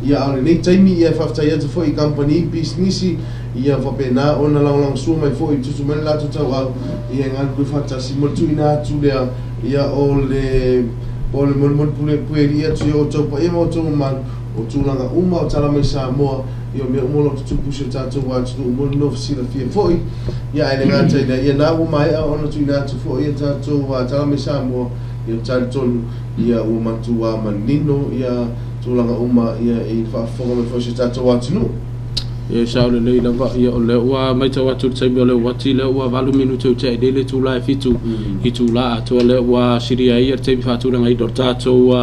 Ia, a o lenei taimi, ia, e faafetai atu foi i kamupani pisinisi, ia faapena ona lagolagosua mai foi, tutu mai le latou tauau, ia e galulue faatasi mo le tuuina atu lea, ia, o le, po o le molimoli pule puelii atu i o outou paia ma outou mamalu, o tulaga uma o tala mai Samoa, ia o mea uma o lo o tutupu i si o tatou atunuu mo le nofo silafia foi. Ia, ae le gata i lea, ia na ua maea ona tuuina atu foi ia tatou tala mai Samoa, ia ou te talitonu, ia ua matua manino ia tulaga uma ia i le faafofoga mai foi o si o tatou atunuu. Ia sao lelei lava, ia o lea ua matau atu i le taimi o le uati lea ua 8 minute ua tea i nei le itula e 7 itula atoa lea ua silia ai le taimi faatulagaina o le tatou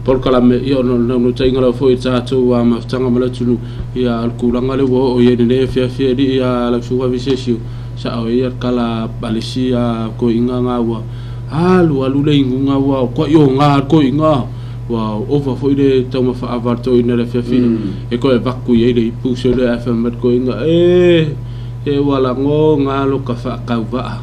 polokalame ia ona o le naunautaiga lava foi i le tatou mafutaga ma le atunuu ia o le tulaga lea ua oo i ai lenei afiafi alii lau Susuga Visesio sao ai le tala a le isi toeaiina na ua alu alu le inuga ua koai oga le toeaiina ua ova foi le taumafa ava a le toeaina i le afiafi e toe avatu i ai le ipu se le ae fai mai le toeaina e e ua lagoga lo ka faatauvaa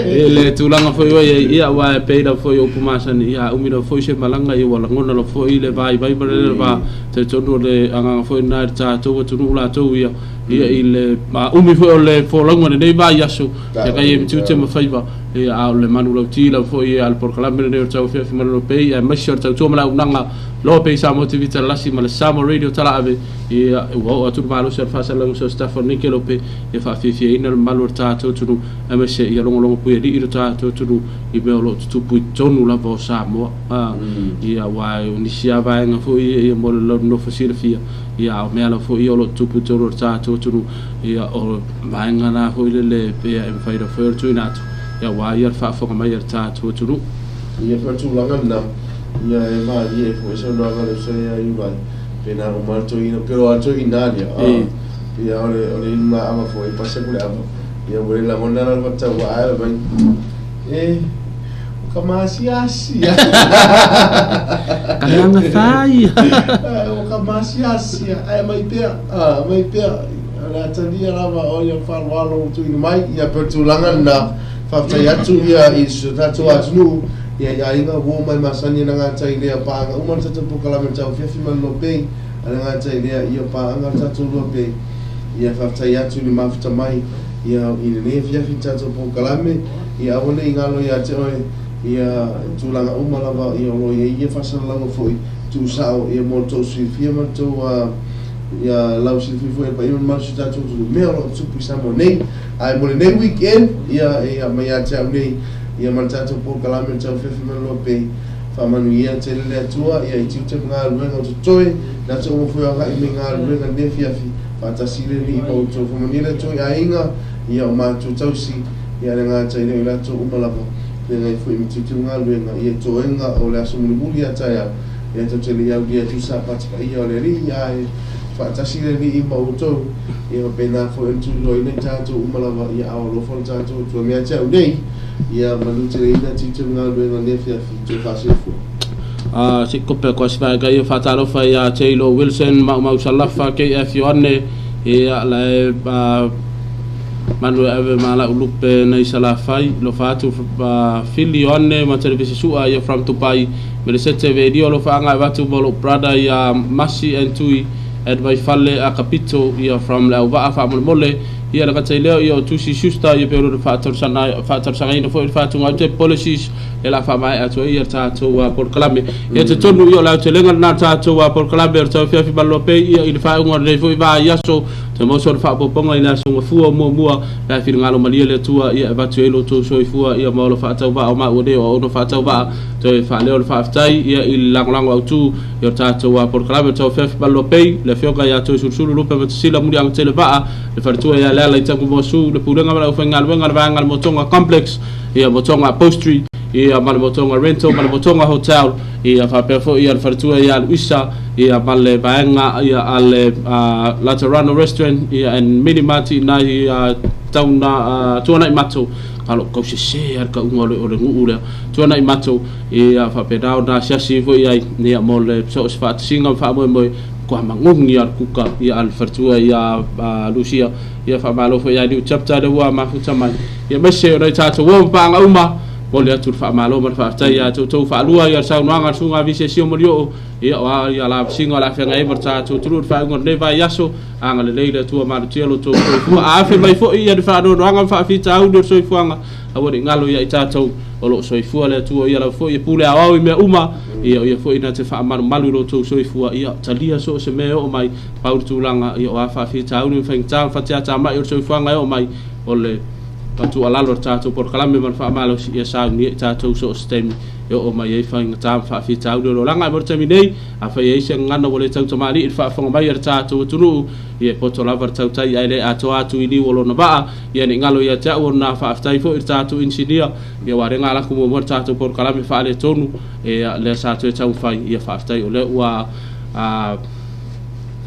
e le tulaga foi ua i ai ia aua e pei lava foi o upu masani ia a umi lava foi se malaga ia ua lagona lava foi le vaivai ma le va talitonu o le agaga foi lena i le tatou atunuu latou ia ia i le umi foi o le folauga i lenei vaiaso ia kai e tiute ma faiva ia a o le manulauti lava foi a le polokalame lenei o le tauafiafi ma le lopei aemaise o le tautua ma le auaunaga Loa pei Samoa TV Talalasi ma le Samoa Radio Talaave ia ua oo atu le malosi o le faasalalauga so staff o Nike Lope ia faafiafiaina le mamalu o le tatou atunuu aemaise ia logologo puialii lo tatou atunuu i mea o lo o tutupu i totonu lava o Samoa ia aua o nisi lava vaega foi ia mo le nofo silafia ia a o mea lava foi ia o lo o tutupu i totonu o le tatou atunuu ia o vaega na foi lele ia e mafai lava foi ona tuuina atu ia aua ia le faafofoga mai a le tatou atunuu. Ia pei o le tulaga lena, ia e malie ai foi saunoaga a le uso ia Iulai, pena uma le toeaina, pe o a le toeaina lea, a, pei lava o le, o le inu na ava foi, e pasi atu le ava, ia ua le lagona la le fataua ae fai mai, e, o ka maasiasi. Ka leaga fai. O ka maasiasi, ae aumai pea, a, aumai pea, o le a talia lava o ia faaaloalo ua tuuina mai, ia pei o le tulaga lena. Faafetai atu ia i so tatou atunuu, ia i aiga, uo mai masani e nagata i lea paaga uma le tatou polokalame le tauafiafi ma le lopei a nagata i lea ia paaga le tatou lopei. Ia faafetai atu i le mafuta mai ia i lenei afiafi le tatou polokalame, ia aua nei galo ia te oe ia tulaga uma lava ia o lo o i ai ia faasalalauga foi tuusao ia mo le tou silafia ma le tou ia lau silafia foi e le paia ma le mamalu o si o tatou atunuu mea o lo o tutupu i Samoa nei. Ae mo lenei weekend, ia, ia, mai ia te au nei, ia ma le tatou polokalame o le Taufiafi ma le Lope, faamanuia tele le Atua, ia i tiute ma galuega o totoe, na te uma foi o agai mai galuega i lenei afiafi, faatasi le Alii ma outou. Faamanuia le Atua i aiga, ia o matou tausi, ia le gata i lea o i latou uma lava, feagai foi ma tiute ma galuega, ia toega o le aso mulimuli ia taeao, ia tou te le i aulia atu Sapati paia o le Alii, ae faatasi le Alii ma outou. Ia faapena foi ona tuliloaina i tatou uma lava ia ao alofa lo tatou Atua mea te au nei, ia manuteleina tiute ma galuega i lenei afiafi, toe faasoifua. A se i kope atu lava si vaega ia, faatalofa ia Taylor Wilson, Maumau Salafa, KF Ioane, ia la e manu e ave ma lau lupe nai Salafai, lofa atu Fili Ioane ma Televisi Sua ia from Dubai, Melesete Vedio alofa anga e avatu mo lou brother ia Masi and Tui, Ed Vaifale a Kapito ia from le auvaa faamolemole ia le gata i lea ia o Tusi Schuster ia pe o le faatalosagaina foi le faatuga atu e policies le la faamaea atu ai ia tatou polokalame ia te tonu ia o le aotelega lena tatou polokalame o le tauafiafi malolo pei ia i le faaiuga o lenei foi vaiaso toe maua sona faaopoopoga i le aso gafua o muamua le ae finagalo malie le Atua ia e avatu ai lo outou soifua ia ma ola faatauvaa o maua nei o auauna faatauvaa toe faaleo le faafetai ia i le lagolago autu I o tatou polokalame o Tauafiafi Malolo Pei, le Afioga ia Toesulusulu Lupe Matasila Muliagatele Vaa, le Faletua ia Leala i Tagumoasu, le Pulega ma le Aufaigaluega a le Vaega a le Motoga Complex, ia Motoga Upholstery, ia ma le Motoga Rental ma le Motoga Hotel, ia faapea foi ia le Faletua ia Luisa, ia ma le Vaega ia a le Laterano Restaurant, ia and Mini Mart i nai tauna Tuanaimato, a lo tau sese lava le tauga o le nuu lea, Tuanaimato. Ia faapena ona asiasi ifo i ai ia mo le so o se faatasiga ma faamoemoe matua magogi lava le kuka ia a le faletua ia Lucia ia faamalo foi ia New Chapter lea ua mafuta mai ia aemaise o nai tatou uo ma paaga uma Momoli atu le faamalo ma le faafetai ia te outou faalua ia le saunoaga a le Susuga Avisia Sio Malioo, ia o a ia lavasiga o le a feagai ai ma le tatou atunuu i le faaiuga o lenei vaiaso. Agalelei le Atua malutia lo outou soifua. A afe mai foi ia ni faanoanoaga ma faafitauli o le soifuaga, aua ne i galo ia i tatou o lo o soifua le Atua, o Ia lava foi e pule aoao i mea uma, ia o Ia foi na te faamalumalu i lo outou soifua, ia talia so o se mea e oo mai, pau le tulaga, ia o a faafitauli ma faigata ma fatiatamai o le soifuaga e oo mai, o le tuualalo a le tatou polokalame ma le faamalosi, ia saunia i tatou so o se taimi e oo mai ai faigata ma faafitauli o le olaga. Ae mo le taimi nei, afai e i ai se gagana ua le tautamalii i le faafofoga mai a le tatou atunuu, ia e poto lava le tautai ae le atoa atu i liu o lona vaa, ia ne i galo ia te au ona faafetai foi i le tatou inisinia, ia aua o lea na alatu muamua le tatou polokalame faaletonu, ia lea sa toe taumafai, ia faafetai o lea ua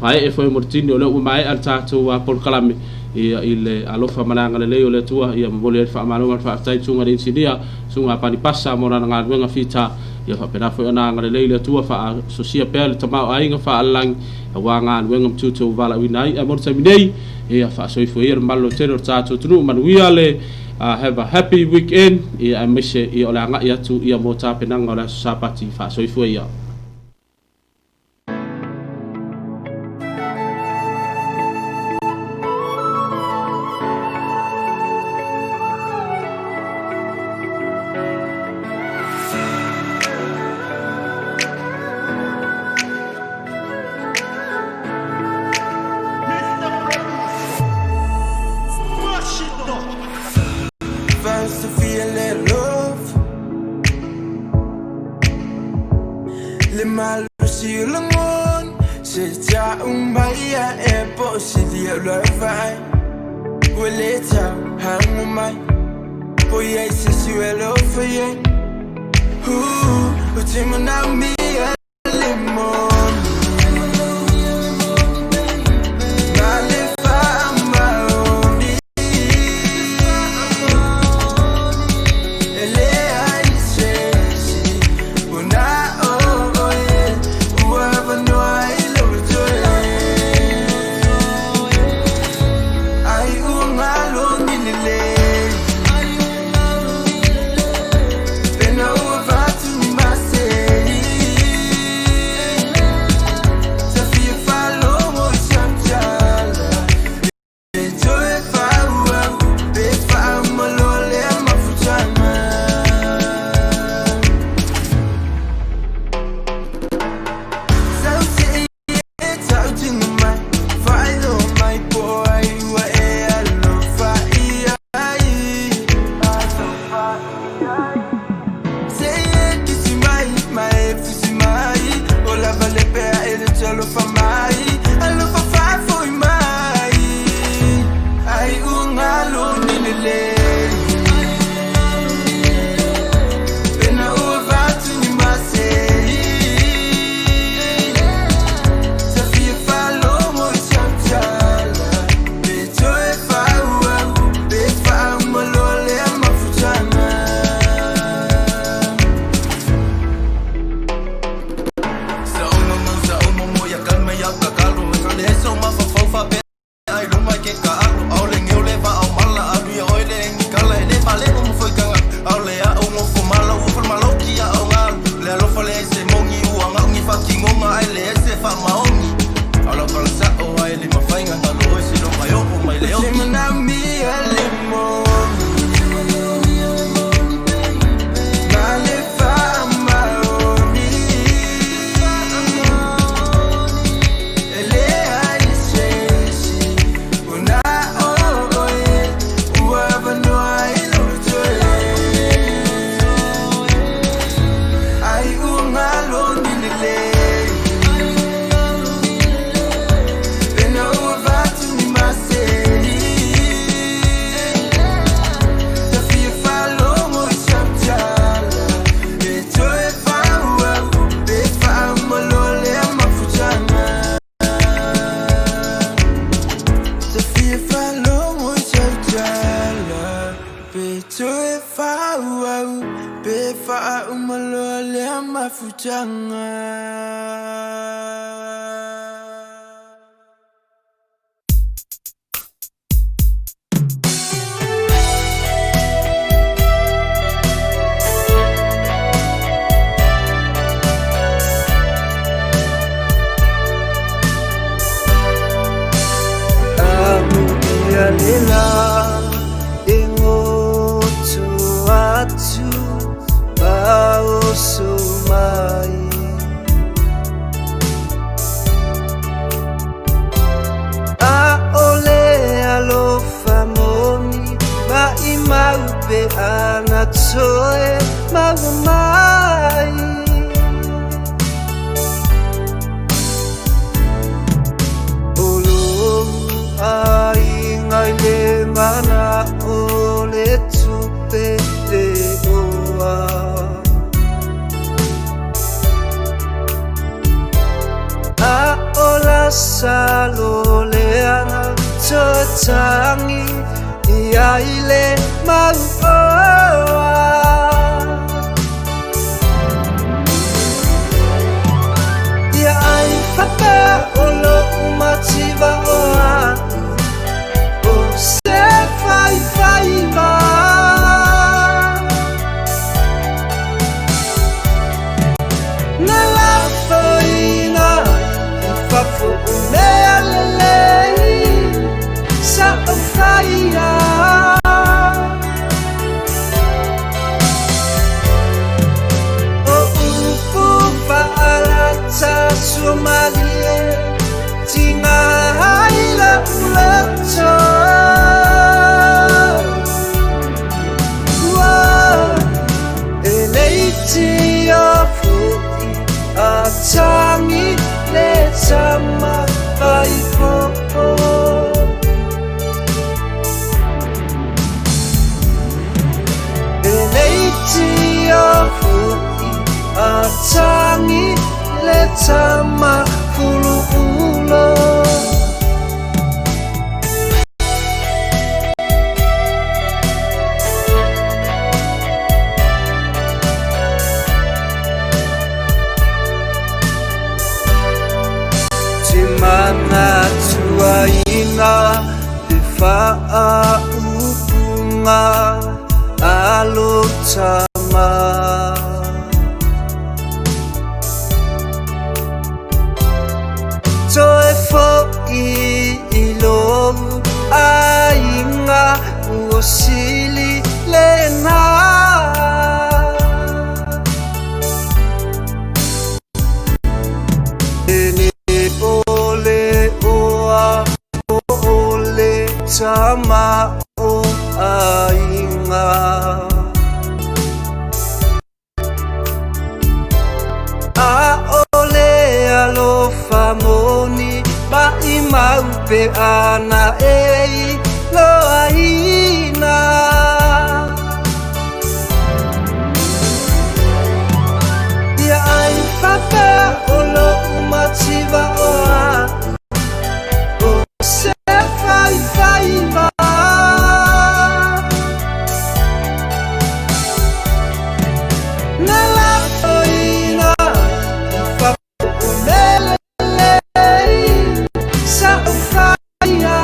faee foi mo le tini, o lea ua maea le tatou polokalame, ia i le alofa ma le agalelei o le Atua, ia momoli ai le faamalo ma le faafetai i le susuga i le inisinia, susuga a Panipasa mo lana galuega fita, ia faapena foi ona agalelei le Atua faasosia pea le tamaoaiga faalelangi aua galuega ma tiute ua valaauina ai. Ae mo le taimi nei, ia faasoifua ia le mamalu lautele o le tatou atunuu, manuia le have a happy weekend, ia aemaise ia o le agai atu ia mo tapenaga o le aso Sapati, faasoifua ia. First to feel that love. Le malosi o lagona Se tau mai a e po o se lia o lau vaai Ua le tau hago mai Po i ai se isi ua alofa i ai Ooh, ou te manaomia le moni Ma le faamaoni E leai se isi ua na o oe Ua avanoa ai lou loto e Ai ua galo ni lelei Pena ua avatu ni masei Sa fia faalogo i sau tala E toe faaauau pe faauma loa lea mafutaga. Sau se i e tautino mai, faailoa mai po o ai ua e alofa i ai. Se i e kisi mai ma e fusi mai, o lava le pea e le talofa mai, alofa faafoi mai. Ai ua galo ni lelei, pena ua avatu ni masei. Sa fia faalogo i sau tala, pe toe faaauau, pe faauma loa lea mafutaga. Ou te manaomia le moni ma le faamaoni E leai se isi ua na o oe Ua avanoa ai lou loto e Ai ua galo ni lelei Pena ua avatu ni masei Sa fia faalogo i sau tala E toe faaauau pe faauma loa lea mafutaga Sa fia faalogo i sau tala Pe toe faaauau pe faauma loa lea mafutaga. ana toe maua mai. O lou aiga i le mana'o le tupe le oa. A o la salo leaga toetagi ia i le mauoa. Ia ai faapea o lo'u mativa o a'u o se faifaiva. Na lafoina i fafo o mea lelei sa o faia. O upu fa'alata suamalie tiga ai la'u loto. Ua e leitia fo'i atagi le tama faipopo. E leitia fo'i atagi le tama fulu'ulo. Te manatuaina le faaupuga alotama. Toe fo'i i lou aiga ua sili lena. E le o le oa o le tama o aiga. A o le alofa moni maʻimau pe ana e loaina. Ia ai faapea o lo'u mativa o a'u o se faifaiva. Na lafoina i fafo o mea lelei sa o faia.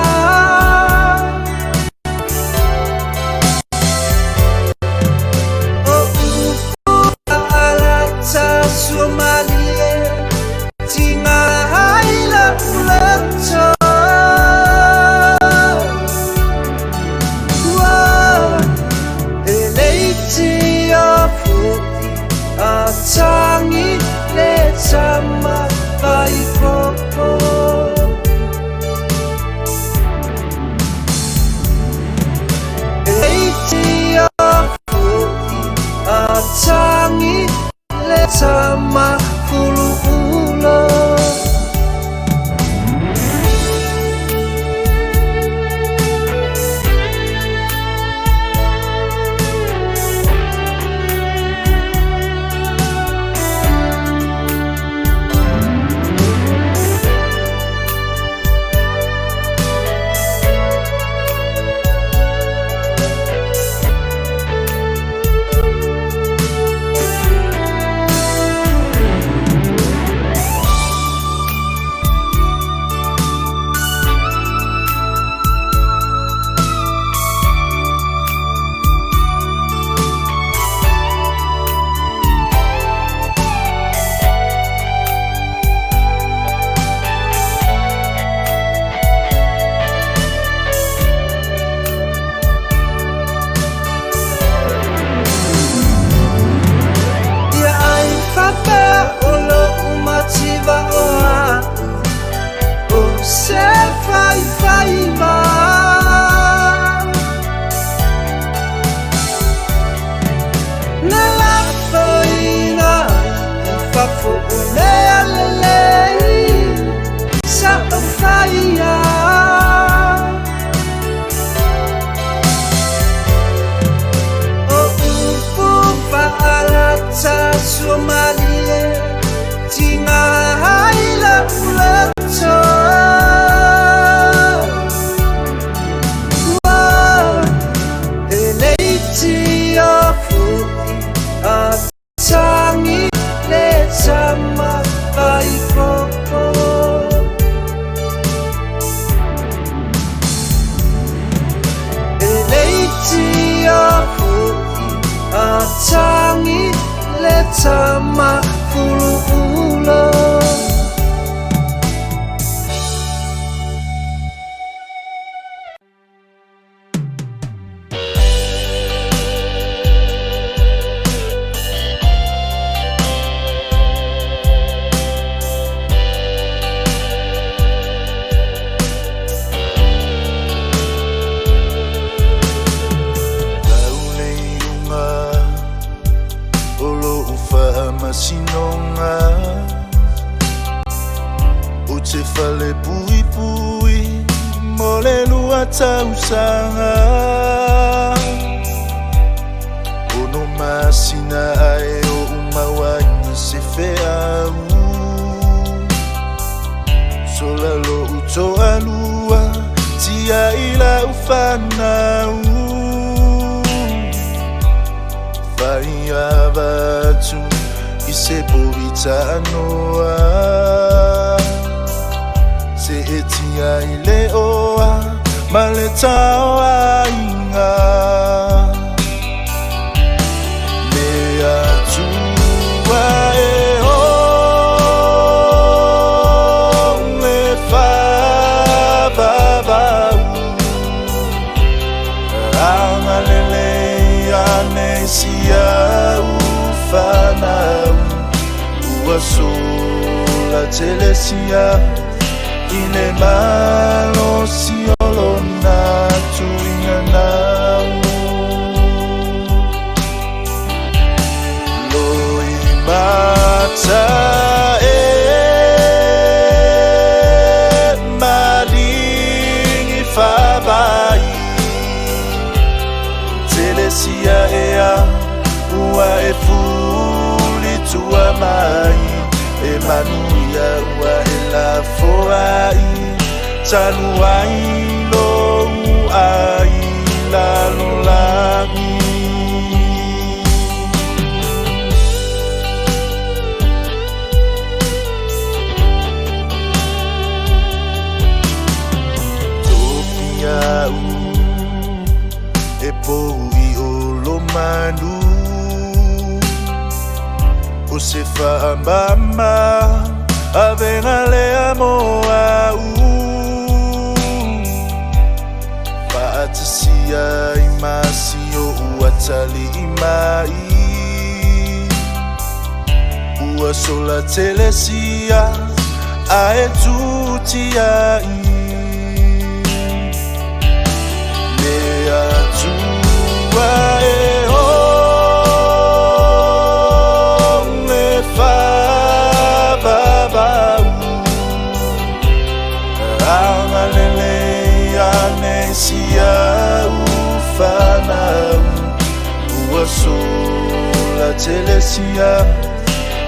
tama fuluula. Lau le iuga o lou faamasinoga, Ou te falepuipui mo le lua tausaga. Ono masina ae oʻu mauaina se feau, Sola loʻu toalua tiai lau fanau. Faiava atu i se povitanoa, Se e tia i le oa ma le taoaiga. Le Atua e o le faavavau, Agalelei ane i si au fanau, Ua sola telesia i le malosi o lona tuiga nau. Loimata e maligi faavai, Telesia ea ua e fulitua mai, E manuia ua e lafoai, Talu ai lou ai lalolagi. Tofia'u e pou i o lo manu, O se faamama avega lea mo a'u, Faatasia i masi oʻu atalii mai, Ua sola telesia ae tutiai. Le Atua e o le faavavau, Agalelei ane i si au fanau, Ua sola telesia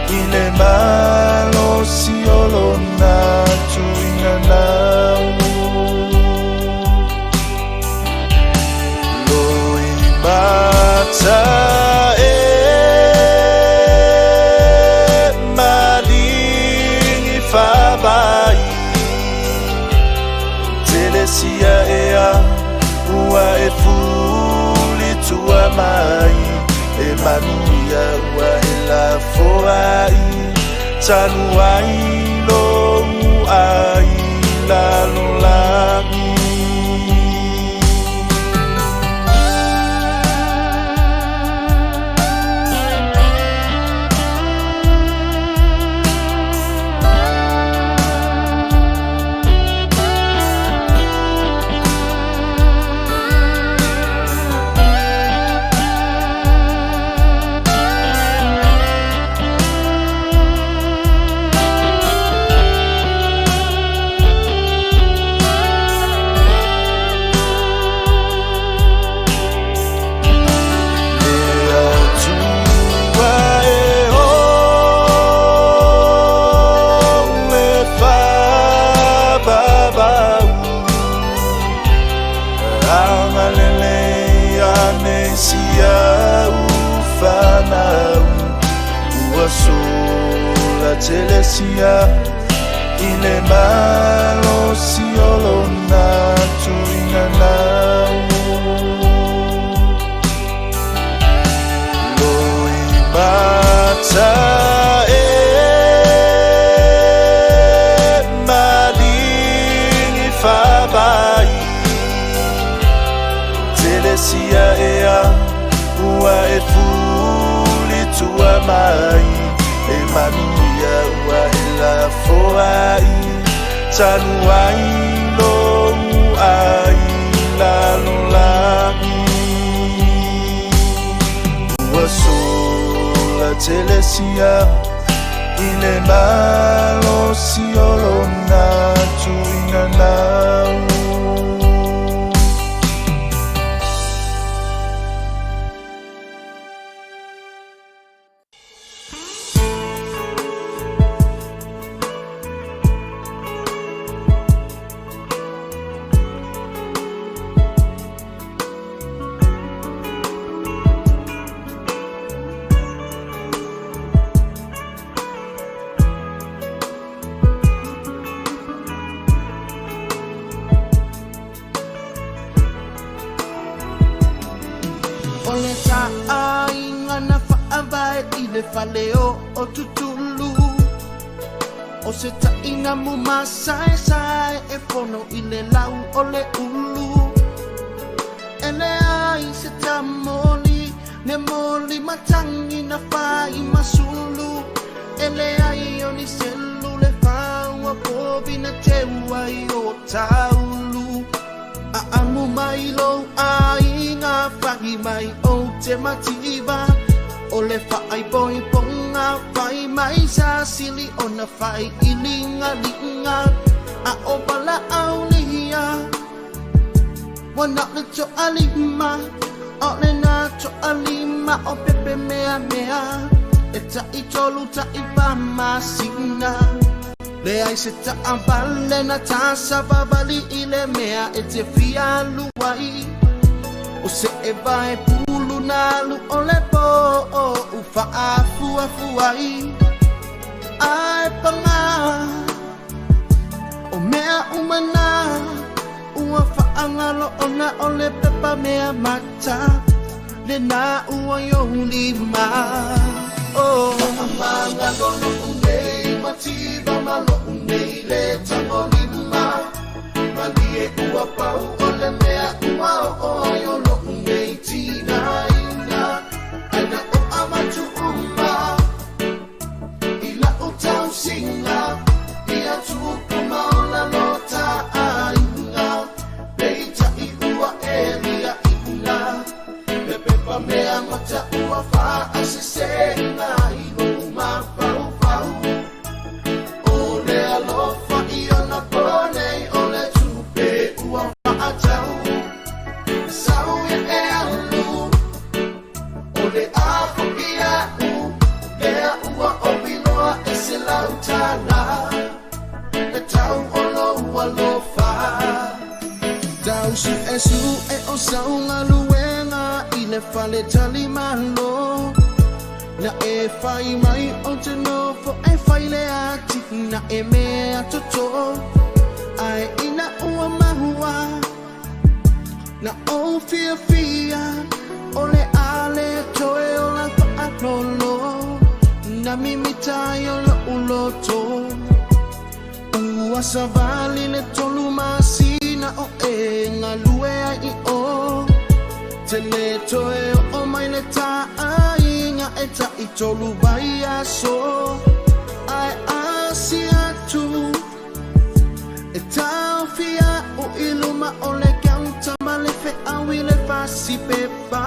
i le malosi o lona tuiga nau. Loimata e maligi faavai, Telesia ea ua e fulitua mai, E manuia ua e lafoai, Talu ai lou ai lalolagi. Le Atua e o le faavavau, Agalelei ane i si au fanau, Ua sola telesia i le malosi o lona tuiga nau. Loimata telesia ea ua e fuli tua mai e manuia ua e lafoai tanu ai lou ai lalolagi ua sola telesia i le malosi o lona tuuina lau. O le taaiga na faavae i le fale o o Tutulu O se taʻiga mumasaesae e fono i le lau o le ulu E leai se tamoli ne moli matagi na fai masulu E leai o ni selu le faua povi na teu ai o taulu Aamu mai lou aiga fahi mai ou te mativa O le faaipoipoga fai mai sa sili ona fai iligaliga A o valaaulia ua na o le toalima O lena toalima o pepe meamea E taʻitolu taʻifa masina Leai se taavale na tasavavali i le mea e te fia alu ai O se e vae pulu na alu o le po o u faafuafu ai Ae pagā o mea uma na ua faagalo ona o le pepa mea mata lena ua i ou lima. Oh. Faamagalo lou nei mativa ma lou nei le tagolima malie ua pau o le mea ua oo ai o lou nei tinaiga ae na o avatu uma i lau tausiga ia tupu ma ola lo taaiga peitai ua e liaʻiga le pepa mea mata ua faasesega i lou mafaufau o le alofa i ona po nei o le tupe ua faatau sau ia e alu o le a foʻi aʻu lea ua oviloa e se $100 le tau o lou alofa tau suʻesuʻe o sau galuega i le fale talimalo na e fai mai o te nofo e fai le ati na e mea toto ae ina ua mahua na ou fiafia o le a le toe o la faalolo na mimita ai o lou loto ua savali le tolu masina o e galue ai i o te le toe oo mai le taaiga e taʻitolu vaiaso ae asi atu e taofia o i luma o le kauta ma le feau i le fasipepa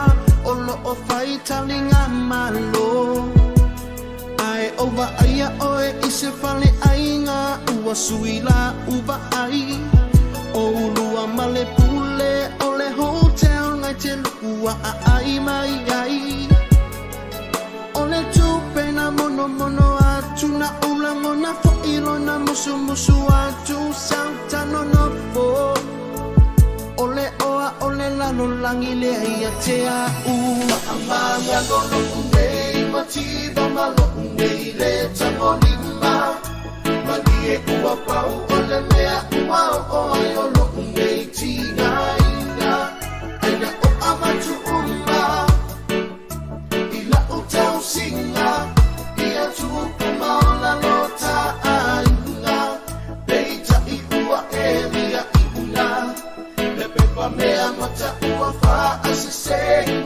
o loo fai taliga malo ae o vaaia oe i se fale aiga ua sui la uvaai o ulua ma le pule o le hotel ngai te lua aai mai ai o le tupe na monomono atu na ulagona foʻi lona musumusu atu sauta nonofo o le oa o le lalolagi lea ia te aʻu faamagalo lou nei mativa ma lou nei le tagolima malie ua pau o le mea ua oo ai o lou nei tinaiga ae na o avatu uma i lau tausiga ia tupu ma ola lo taaiga peitai ua e liaʻiga le pepa Pepa mea mata ua whaasese.